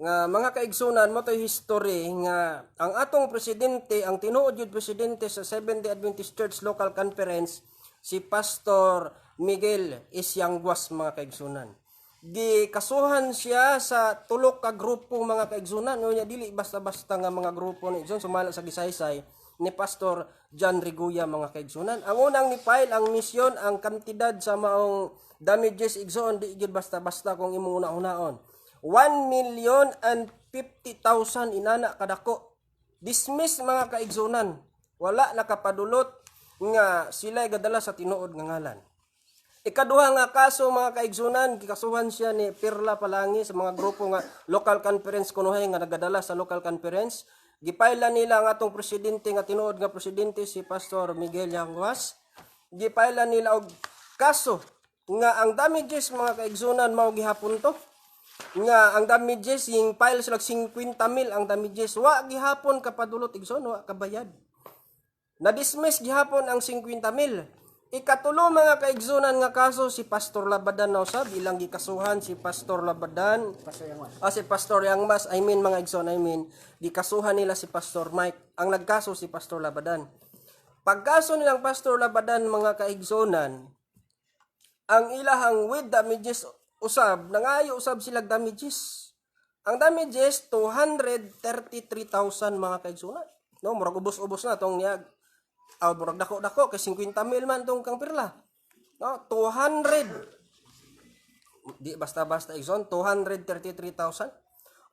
Nga mga kaigsunan mo to'y history nga ang atong presidente, ang tinuod yun presidente sa Seventh-day Adventist Church Local Conference, si Pastor Miguel Isyangguas, mga kaigsunan. Gikasuhan siya sa tulo ka grupo, mga kaigsunan, no? Nya dili basta-basta nga mga grupo ni John sumala sa gisaysay ni Pastor John Riguya, mga kaigsunan. Ang unang ni file ang misyon, ang kantidad sa maong damages, igsoon, di gyud basta-basta kung imong una-unaon. 1 million and 50,000, inana kadako. Dismiss, mga kaigsunan. Wala nakapadulot nga sila gadala sa tinuod nga ngalan. Ikaduha nga kaso, mga kaigsunan, gikasuhan siya ni Perla Palangi sa mga grupo nga local conference kunuhay nga nagadala sa local conference. Gipaila nila ang atong presidente nga tinuod nga presidente, si Pastor Miguel Yanguas. Gipaila nila og kaso nga ang damages, mga kaigsunan, mao gihapon to. Nga ang damages yung file sila 50 mil ang damages, wa gihapon kapadulot, igsoon, wa kabayad. Na-dismiss gihapon ang 50 mil. Ikatulo, mga kaigsunan, nga kaso, si Pastor Labadan na usab ilang gikasuhan, si Pastor Labadan. Pastor Yanguas. Ah, si Pastor Yangmas, I mean, mga igsoon, I mean, gikasuhan nila si Pastor Mike. Ang nagkaso si Pastor Labadan. Pagkaso nilang Pastor Labadan, mga kaigsunan, ang ilahang with damages usab, nangayo usab sila damages. Ang damages 233,000, mga kaigsunan. No, murag ubos-ubos na tong niyag. Ah, murag dako-dako kay 50 mil man tong kang Perla. No, 200, di basta-basta, igsoon, 233,000.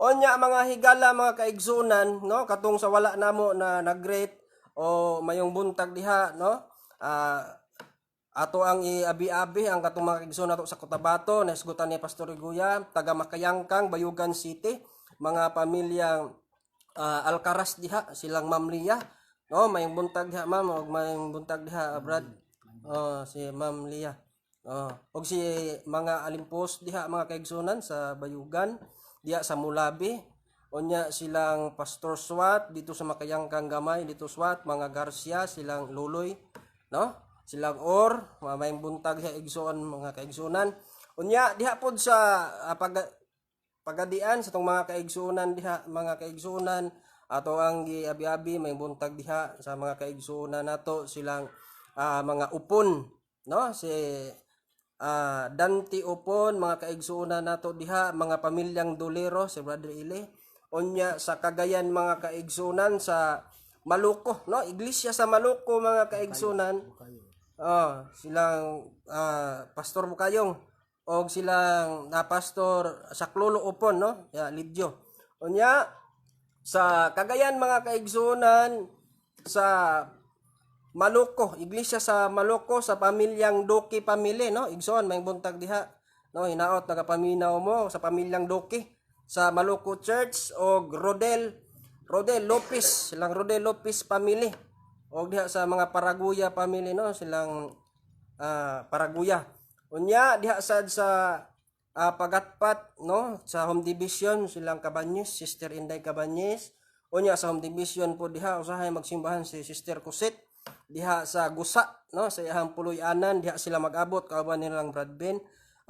Onya, mga higala, mga kaigsunan, no, katong sa wala namo na nag-greet o mayong buntag diha, no. Ah, ato ang iabi-abi ang katong mga kaigsoon nato sa Cotabato, naisgutan ni Pastor Guya, taga Makayangkang, Bayugan City, mga pamilyang Alcaraz diha, silang Ma'am Lia. No, mayong buntag diha, ma'am, ug mayong buntag diha, Brad. Oh, si Ma'am Lia. Oh, og si mga alimpos diha, mga kaigsunan, sa Bayugan, diha sa Mulabi. Unya silang Pastor Swat dito sa Makayangkang Gamay dito Swat, mga Garcia, silang Luloy, no? Silang Or, mamayong buntag sa igsoon, mga kaigsunan. Unya diha pod sa pagadian sa tong mga kaigsunan diha, mga kaigsunan, ato ang giabi-abi, may buntag diha sa mga kaigsunan nato, silang mga Upon, no? Si Dante Upon, mga kaigsunan nato diha, mga pamilyang Dolero, si Brother Ile. Unya sa Cagayan, mga kaigsunan, sa Maluko, no? Iglesia sa Maluko, mga kaigsunan. Oh, silang Pastor Bukayong og silang Pastor Saklolo Upon, no? Ya, Lidyo. Unya sa Cagayan, mga kaigsunan, sa Maluko, iglesia sa Maluko, sa pamilyang Duque family, no? Igsoon, may buntag diha, no? Hinaot nagapaminaw mo sa pamilyang Duque sa Maluko Church og Rodel Rodel Lopez, silang Rodel Lopez family. Og diha sa mga Paraguya family, no? Silang Paraguya. Unya diha sad sa Pagatpat, no? Sa home division, silang Cabañes, Sister Inday Cabañes. Unya sa home division po diha usahay magsimbahan si Sister Cosette diha sa Gusa, no? Sa iyang puloy-anan diha sila mag-abot kauban nilang Brad Ben.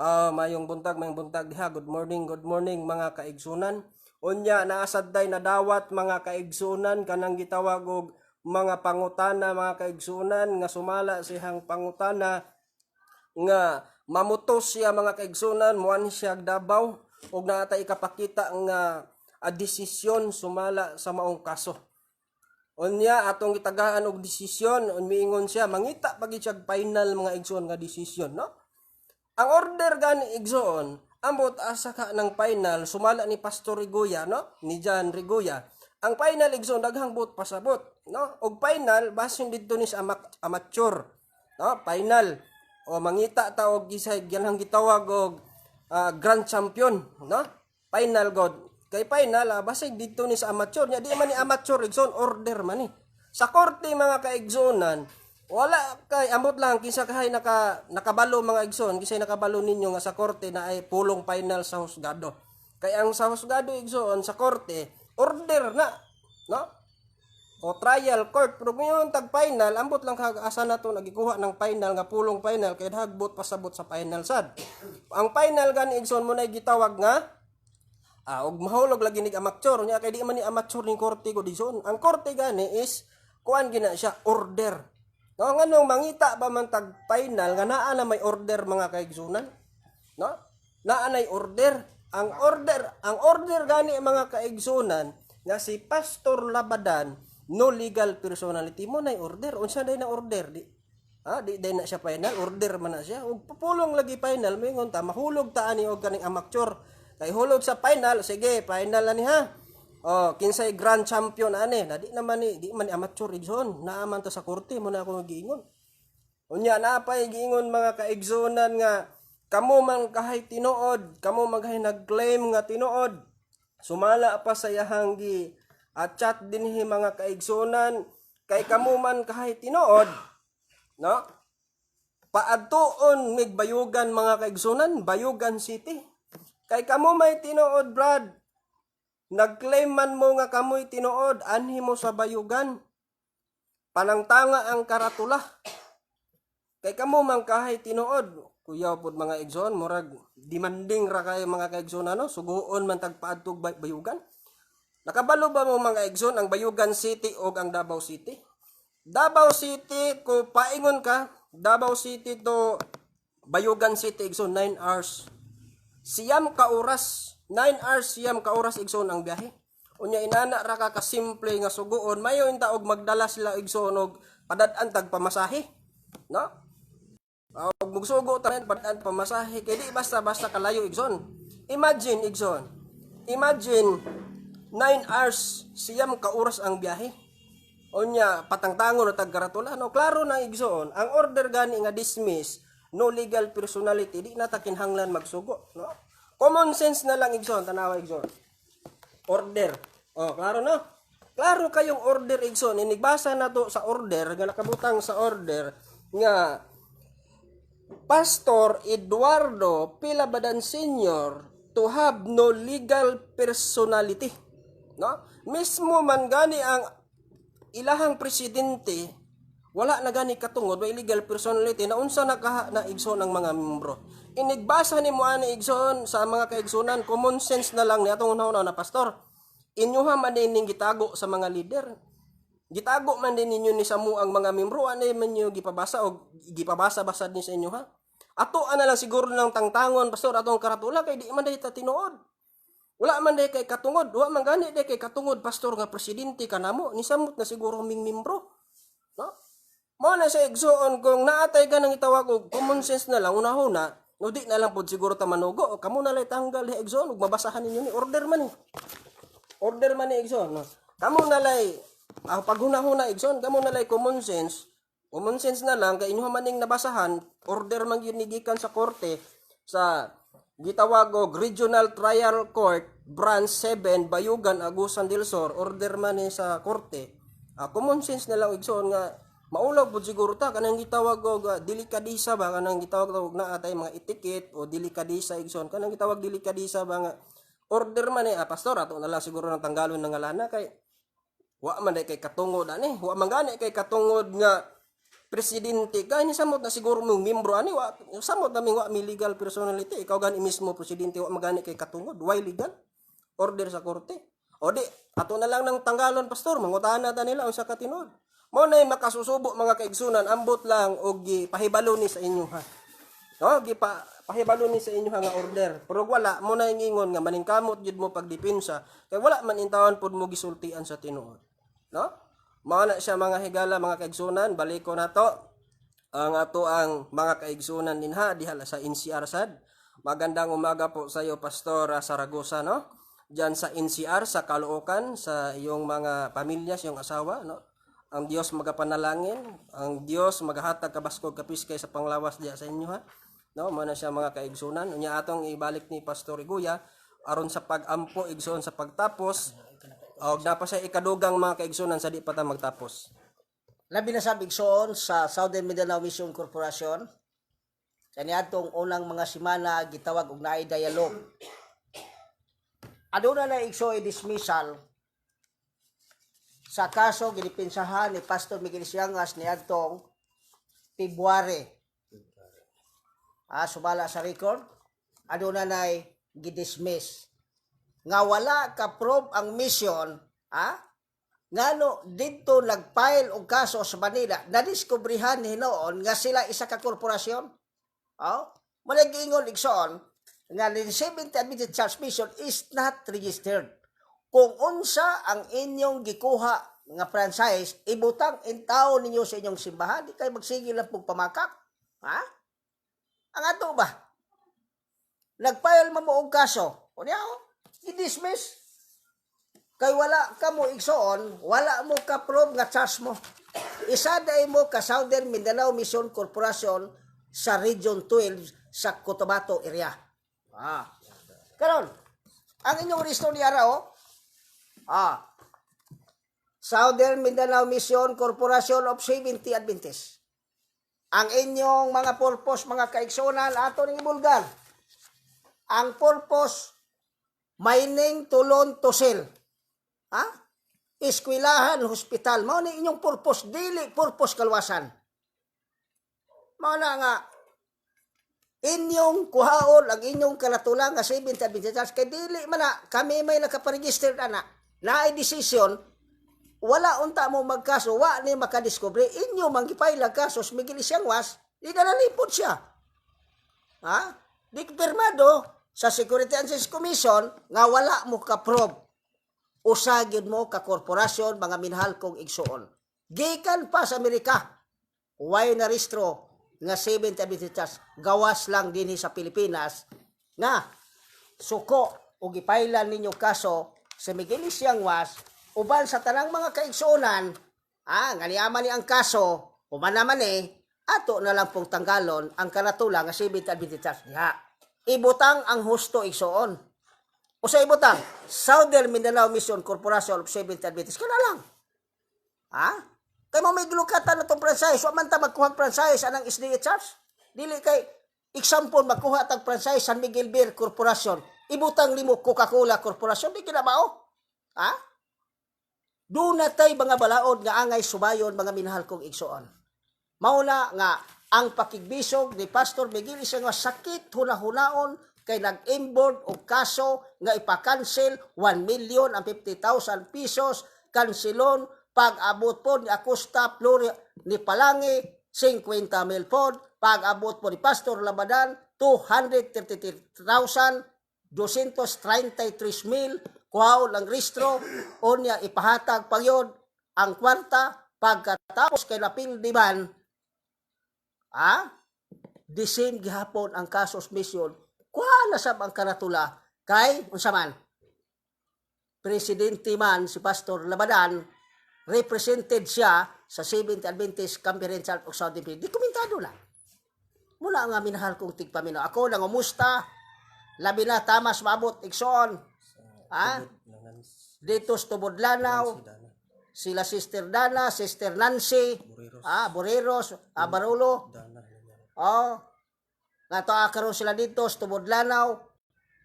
Mayong buntag, mayong buntag diha. Good morning, good morning, mga kaigsunan. Unya naasad day nadawat, mga kaigsunan, kanang gitawag og mga pangutana, mga kaigsunan, nga sumala siyang pangutana nga mamutos siya, mga kaigsunan, muan siya Davao og naa tay ikapakita nga a desisyon sumala sa maong kaso. Unya atong gitagaan og desisyon, miingon siya mangita pag siya final, mga igsoon, nga desisyon, no? Ang order gani, igsoon, ambot asa ka ng final sumala ni Pastor Rigoya, no? Ni John Rigoya. Ang final, igsoon, daghang buot pasabot, no? Og final basin didto ni sa amateur, no? Final. O mangita ta og gisay ganang gitawag og grand champion, no? Final god. Kay final basig didto ni sa amateur nya, di man ni amateur, igsoon, order man ni. Sa korte, mga kaigsunan, wala kay ambot lang kinsa kahay nakabalo, mga igsoon, kinsay nakabalo ninyo nga sa korte na ay pulong final sa husgado. Kay ang sa husgado, igsoon, sa korte, order na, no? O trial court, pero kung tag final, ambot lang kag asa na to nagikuha ng final nga pulong final, kay hagbot pasabot sa final sad. Ang final gani, igsoon, mo na gitawag nga og mahulog lagi nig amateur nya, kay di man ni amateur ning korte ko igsoon. Ang korte gani is kuan gina siya, order. No, nganong mangita ba man tag final nga naa na may order, mga kaigsunan? No? Naa nay order. Ang order gani, mga kaigsunan, nga si Pastor Labadan no legal personality mo nay order. Unsa day na order? Di di day na siya final, order man na siya. Ug pupulong lagi final, moingon ta mahulog ta ani og kaning amateur. Kay hulog sa final, sige, final na ni ha. Oh, kinsay grand champion ani? Na di naman ni, di man ni amateur, igsoon. Naa man to sa korte mo na ako giingon. Unya naa pay giingon, mga kaigsunan, nga kamo man kahay tinuod, kamo man kahay nag-claim nga tinuod. Sumala pa sa yahang gi at chat dinhi, mga kaigsunan, kay kamo man kahay tinuod, no? Paadtuon mig Bayugan, mga kaigsunan, Bayugan City. Kay kamo may tinuod, Brad. Nag-claim man mo nga kamoy tinuod, anhi mo sa Bayugan. Panangtanga ang karatula. Kay kamo man kahay tinuod. Kuyaw pod, mga igsoon, murag demanding ra kay, mga kaigsoon, ano, suguon man tag paadtog Bayugan. Nakabalo ba mo, mga igsoon, ang Bayugan City o ang Davao City? Davao City, ko paingon ka, Davao City to Bayugan City, igsoon, 9 hours. 9 ka oras, 9 hours, 9 ka oras, igsoon, ang biyahe. Unya inana ra ka kasimple nga suguon, mayo inta og magdala sila, igsoon, og padad-an tag pamasahe. No? Og mugsugo ta padad-an pamasahe kay di basta-basta kalayo, igsoon. Imagine, igsoon. Imagine 9 hours, 9 ka oras ang biyahe. Unya patangtangon na tag karatula, no? Klaro na, igsoon, ang order gani nga dismiss, no legal personality, di na ta kinahanglan magsugo, no? Common sense na lang, igsoon, tanawa, igsoon. Order. Oh, klaro no? Klaro kayong order, igsoon. Inigbasa na to sa order nga nakabutang sa order nga Pastor Eduardo Pilabadan Sr. to have no legal personality. No? Mismo man gani ang ilahang presidente wala na gani katungod, way legal personality na unsa na kaha na, igsoon, ang mga membro. Inigbasa nimo ani, igsoon, sa mga kaigsunan, common sense na lang ni atong una na, pastor. Inyuha man din ning gitago sa mga leader. Gitago man din ninyo ni sa ang mga membro ani man ninyo gipabasa og gipabasa basad ni sa inyo ha. Ato ana lang siguro ng tangtangon, pastor, atong karatula kay di man day ta tinuod. Wala man day kay katungod, wa man gani day kay katungod, pastor, nga presidente ka namo, ni samot na siguro ming membro. No? Mao na sa, igsoon, kung naatay ka nang itawag og common sense na lang unahuna, no, di na lang pod siguro ta manugo, o kamo na lang tanggal ha, igsoon, ug mabasahan ninyo ni order man ni. Order man ni, igsoon, no. Kamo na lay ang paghunahuna, igsoon, kamo na lay common sense. Common sense na lang kay inyo man ning nabasahan, order man gyud ni gikan sa korte sa gitawag og Regional Trial Court Branch 7, Bayugan, Agusan del Sur, order man ni sa korte. Common sense na lang, igsoon, nga maulaw pud siguro ta kanang gitawag og delikadisa ba, kanang gitawag og naa tay mga etiquette o delikadisa, igsoon, kanang gitawag delikadisa ba nga order man ni, pastor, ato na lang siguro ng tanggalon ng ngalana kay wa man day kay katungod ani, wa man gani kay katungod nga presidente ka ni samot na siguro mong membro ani, wa samot na wa mi legal personality. Ikaw gani mismo presidente, wa man gani kay katungod, why legal order sa korte? O di ato na lang ng tanggalon, pastor, mangutahan na ta nila unsa ka tinuod. Mo na makasusubo, mga kaigsunan, ambot lang og gipahibalo ni sa inyo ha. No, gipa pahibalo ni sa inyo ha nga order. Pero wala mo na ingon nga maningkamot jud mo pagdepensa kay wala man intawon pud mo gisultian sa tinuod. No? Mao na siya, mga higala, mga kaigsunan, baliko na to ang ato ang mga kaigsunan dinha diha sa NCR sad. Magandang umaga po sa iyo, Pastor Saragosa, no? Diyan sa NCR sa Caloocan, sa iyong mga pamilya, sa iyong asawa, no? Ang Dios magapanalangin, ang Dios magahatag kabaskog kapiskay sa panglawas diya sa inyo ha. No, mao na siya, mga kaigsunan. Unya atong ibalik ni Pastor Iguya aron sa pag-ampo, igsoon, sa pagtapos. Og napa sa ikadugang, mga kaigsunan, sa di pa ta magtapos. Labi na sa, igsoon, sa Southern Mindanao Mission Corporation, kaniadtong unang mga semana gitawag og naay dialogue. Aduna na, igsoon, dismissal sa kaso gidipinsahan ni Pastor Miguel Siangas niadtong February. Sumala sa record, aduna nay gidismiss nga wala ka prove ang mission, ngano didto nag-file og kaso sa Manila, nadiskubrehan hinuon nga sila isa ka korporasyon. Oh, mao giingon, igsoon, nga the Seventh Adventist Church Mission is not registered. Kung unsa ang inyong gikuha nga franchise, ibutang intawon ninyo sa inyong simbahan, di kay magsige lang pong pamakak. Ha? Ang ato ba? Nag-file man mo og kaso. O niya, oh, i-dismiss. Kay wala ka mo, igsoon, wala mo ka prove nga charge mo. Isa day mo ka Southern Mindanao Mission Corporation sa Region 12 sa Cotabato area. Karon, ang inyong resto ni ara oh. Southern Mindanao Mission Corporation of 70 Adventists. Ang inyong mga purpose, mga kaigsunan, ato ning ibulgar. Ang purpose, mining to loan to sell. Ha? Eskwelahan, hospital. Mao ni inyong purpose, dili purpose kalwasan. Mao na nga inyong kuhaon ang inyong karatulang nga 70 Adventist kay dili man na kami may nakaparegister ana. Naay decision, wala unta mo magkaso, wa ni makadiskubre inyo man gipile ang kaso sa Miguel Siangwas, di na nalipod siya. Ha? Di pirmado sa Security and Exchange Commission nga wala mo ka-prove. Usa gyud mo ka korporasyon, mga minahal kong igsuon. Gikan pa sa Amerika, way na rehistro nga Seventh Adventist Church, gawas lang dinhi sa Pilipinas nga suko o gipailan ninyo kaso sa Miguel Siangwas uban sa tanang mga kaigsuonan nga niama ni ang kaso human naman eh ato na lang pong tanggalon ang karatula nga Seventh Adventist Church diha. Ibutang ang husto, igsuon. O sa ibutang Southern Mindanao Mission Corporation of Seventh Adventist kana lang. Ha? Kay mo may gilukatan na tong franchise, wa man ta magkuhag franchise anang SDA Church. Dili kay example magkuha tag franchise San Miguel Beer Corporation, ibutang nimo Coca-Cola Corporation, di kina mao. Ha? Doon na tay mga balaod nga angay subayon, mga minahal kong igsoon. Mao na nga ang pakigbisog ni Pastor Miguel isa nga sakit hunahunaon kay nag-inboard og kaso nga ipa-cancel 1 million and 50,000 pesos kansilon pag-abot po ni Acosta Flori ni Palangi 50 mil pod, pag-abot po ni Pastor Labadan 233,233 mil kuhaon ang restro, unya ipahatag pagyod ang kwarta pagkatapos kay napildi man. Ah? The same gihapon ang kasos mission. Kuha na sab ang karatula kay unsa man? Presidente man si Pastor Labadan, represented siya sa Seventh Adventist Conference of Southern Philippines. Di komentado na. Mula nga minahal kong tigpaminaw. Ako nangumusta, labi na tamas maabot igsoon. Ah? Dito sa Tubod Lanao, sila Sister Dana, Sister Nancy, Boreros. ah, Boreros, ah, Barulo. Dana. Oh. Nga to karon sila dito sa Tubod Lanao.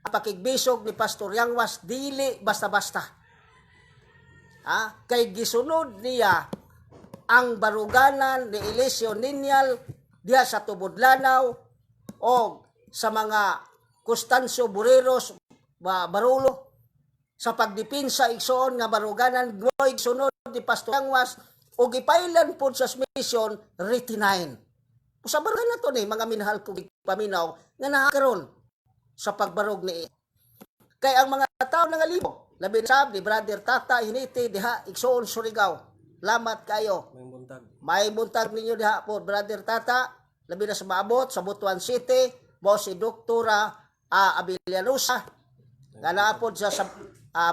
Ang pakigbisog ni Pastor Yangwas dili basta-basta. Ah, kay gisunod niya ang baruganan ni Eliseo Ninyal diha sa Tubod Lanao o sa mga Constancio Boreros Barulo sa pagdipinsa igsoon nga baruganan mo'y sunod ni Pastor Yangwas o gipailan pod sa mission 9. Sa baruganan to ni mga minahal ko paminaw nga nakakaroon sa pagbarog ni kay ang mga tao nangalibog labi na sab ni Brother Tata Hiniti diha igsoon Surigao, lamat kayo. May buntag. May buntag ninyo diha po, Brother Tata, labi na sa maabot sa Butuan City, mo si Doktora Abilianosa, nga naapod sa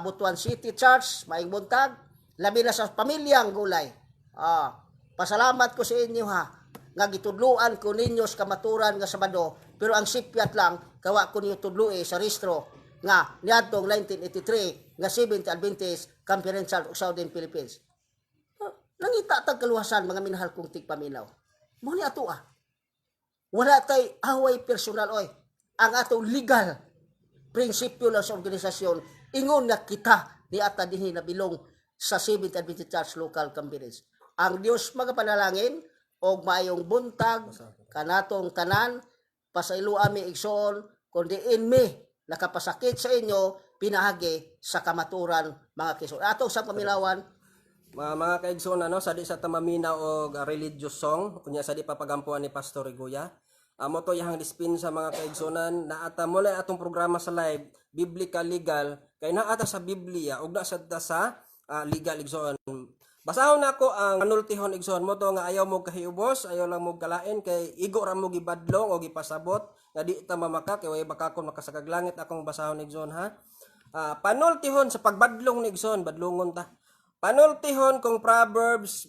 Butuan City Church, maing buntag, labi na sa pamilyang gulay. Ah, pasalamat ko sa inyo ha, nga gitudluan ko ninyo sa kamaturan nga Sabado, pero ang sipyat lang, kawa ko ninyo tudlui sa restro nga niadtong 1983 nga Seventh Adventist Conference of Southern Philippines. Nangita tag kaluwasan, mga minahal kong tigpaminaw. Mo ni ato ah. Wala tay away personal oy. Ang atong legal prinsipyo lang sa organisasyon ingon nga kita ni ata dinhi nabilong sa Seventh Adventist Church Local Conference. Ang Dios magapanalangin og maayong buntag kanatong tanan. Pasaylo ami igsoon kun diin mi nakapasakit sa inyo pinaagi sa kamaturan, mga kison. Ato sa paminawan. Mga kaigsoon ano, sa di sa tamamina og religious song unya sa di papagampuan ni Pastor Iguya. Amo to yahang dispin sa mga kaigsunan naata mo na atong programa sa live biblical legal kay naata sa Biblia ug na sad ta sa legal igsoon. Basahon nako ang panultihon igsoon mo to nga ayaw mo kahiubos, ayaw lang mo kalain kay igo ra mo gibadlong o gipasabot nga di ta mamaka kay way bakakon makasakag langit akong basahon igsoon ha. Panultihon sa pagbadlong ni igsoon, badlongon ta. Panultihon kung Proverbs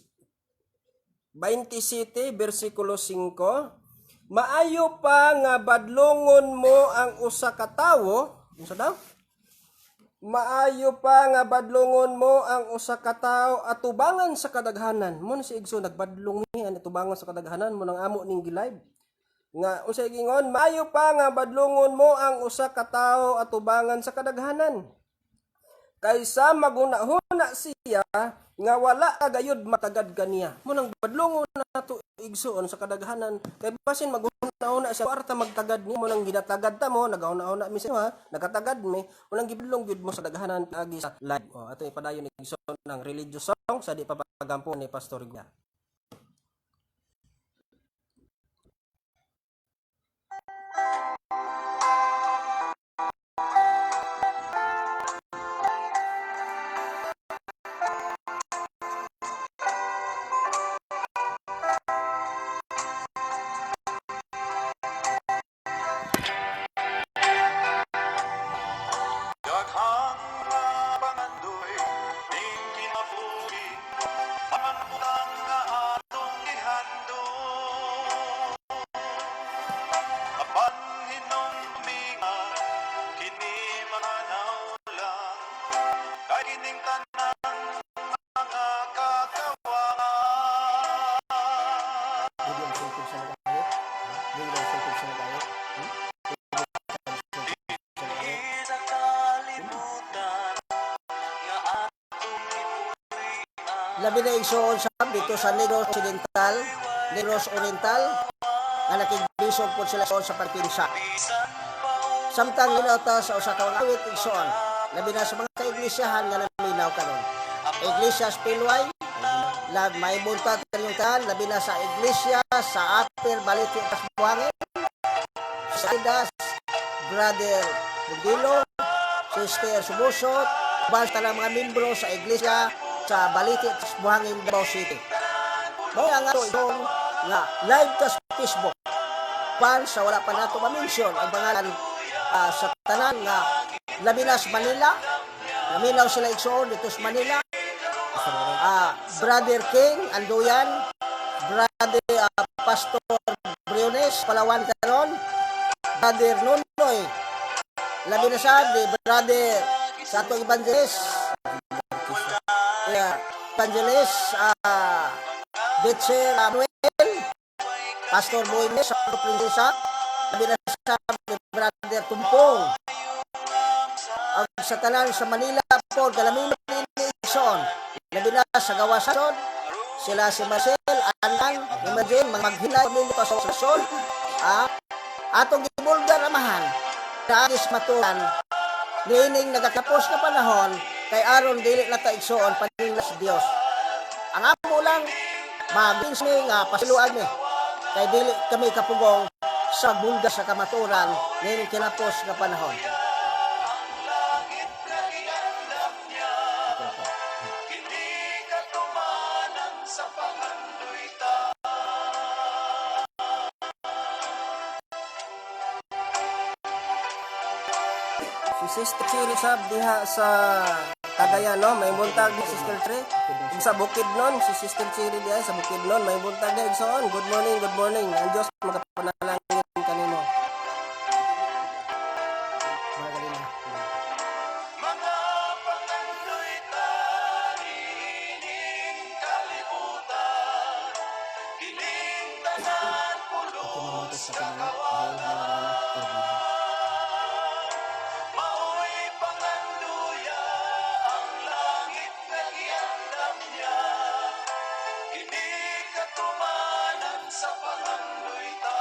27 versikulo 5, maayo pa nga badlongon mo ang usa ka tawo, unsa daw? Maayo pa nga badlongon mo ang usa ka tawo atubangan sa kadaghanan. Mo na si Igso nagbadlong ni ang atubangan sa kadaghanan mo nang amo ning gilive. Nga unsay gingon, maayo pa nga badlongon mo ang usa ka tawo atubangan sa kadaghanan kaysa maguna-huna siya nga wala ka gayud matagad kaniya. Mo nang badlongon nato igsuon sa kadaghanan kay basin maguna-huna siya arta magtagad ni mo nang ginatagad ta mo nagahuna-huna mi sa ha nakatagad mi mo nang gibadlong gyud mo sa daghanan agi sa live. Oh, ato ipadayon igsuon ng religious song sa di papagampo ni Pastor Guya. Daghang mga pangandoy, ning kinabuhi, pamanutang nga Labi na, igsoon, sa dito sa Negros Occidental, Negros Oriental, nga nakigbisog po sila sa pagpinsa. Samtang minaw ta sa usa ka awit, igsoon, labi na sa mga kaiglisyahan nga naminaw karon. Iglesia Spillway, lag may buntag kanyong tanan, labi na sa iglesia sa Upper Balete Buhangin, sa Idas, Brother Bugilo, Sister Sumusot, basta ng mga membro sa iglesia sa Balete Buhangin, Davao City. Mao nga ato itong nga live ta sa Facebook. Pan sa wala pa nato ma-mention ang pangalan sa tanan nga labi na sa Manila. Naminaw sila, igsoon, dito sa Manila. Brother King Anduyan, Brother Pastor Briones, Palawan karon, Brother Nunoy, labi na sa di Brother sa atong evangelist, yeah, Evangelist Bitser Manuel, Pastor Boynes sa Prinsesa, labi na sa ni Brother Tumpong. Ang sa tanan sa Manila po, galamin ni igsoon. Labi na sa gawasan, sila si Marcel, Anan, imagine, mga maghilay, pamilya pa sa sol, atong gibulgar, Amahan, sa maturan, niining nagakapos na panahon, kay aron dili na ta, igsoon, paningla sa Dios. Ang amo lang, magins mi nga pasiluan mi, kay dili kami kapugong sa bulga sa kamaturan niining kinapos nga panahon. Langit nga giandam niya, kini katumanan sa pangandoy ta. Si Sister Cherry sab diha sa Cagayan, no, may buntag ni Sister Cherry. Ug sa Bukidnon, si Sister Cherry diha sa Bukidnon, may buntag diha, igsoon. Good morning, good morning. Ang Dios magapanalangin kanimo. Mga galina. Mga pangandoy ta niining kalibutan, kining tanan pulos kakawalan. Maoy panganduya ang langit nga giandam niya, kini katumanan sa pangandoy ta.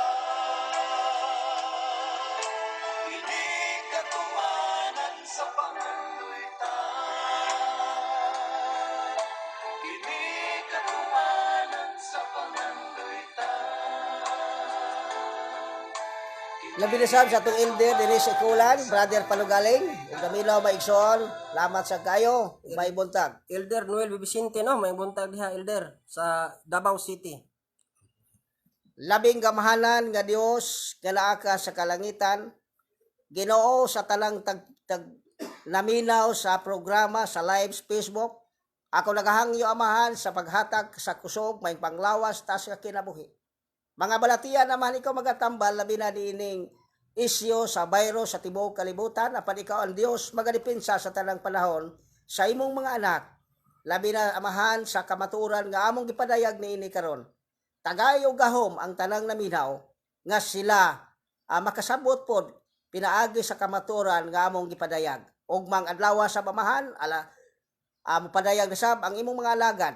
Kini katumanan sa pangandoy ta. Kini katumanan sa pangandoy ta. Labi na sab sa atong elder diri sa Ikulan, Brother Palugaling, ug gamilaw maigsoon, salamat sa kayo, ug may buntag. Elder Noel Vicente, no, may buntag diha, Elder, sa Davao City. Labing gamahanan nga Dios nga naa ka sa kalangitan, Ginoo sa tanang tag, tag naminaw sa programa sa live sa Facebook. Ako nagahangyo, Amahan, sa paghatag sa kusog may panglawas tas nga kinabuhi. Mga balatian, Amahan, ikaw magatambal labi na niining isyo sa virus sa tibuok kalibutan, apan ikaw ang Dios magadepensa sa tanang panahon sa imong mga anak. Labi na, Amahan, sa kamatuoran nga among gipadayag niini karon. Tagay og gahom ang tanang naminaw nga sila makasabot pod pinaagi sa kamatuoran nga among gipadayag. Ugmang adlaw sa Amahan, ala mopadayag na sab ang imong mga alagad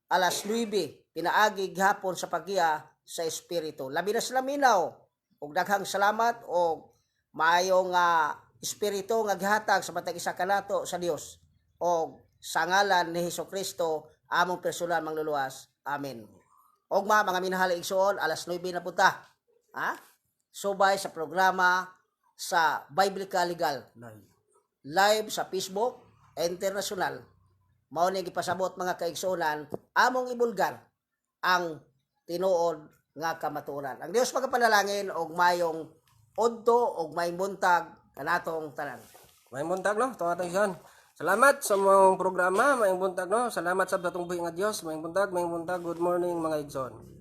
alas 9 pinaagi gihapon sa paggiya sa espiritu. Labi na sila minaw ug daghang salamat og maayong espiritu nga gihatag sa matag isa kanato sa Dios og sa ngalan ni Hesus Kristo among personal mangluluwas. Amen. Ugma, mga minahal igsoon, alas 9 na punta. Ha? Subay sa programa sa Biblical Legal Live. Live sa Facebook International. Mao ni gipasabot, mga kaigsuonan, among ibulgar ang tinuod nga kamatuoran. Ang Dios magapanalangin og mayong udto og may buntag kanatong tanan. May buntag, no, tuwa atong igsoon. Salamat sa mong programa, may buntag, no. Salamat sa atong buhi nga Dios, may buntag, may buntag. Good morning, mga igsoon.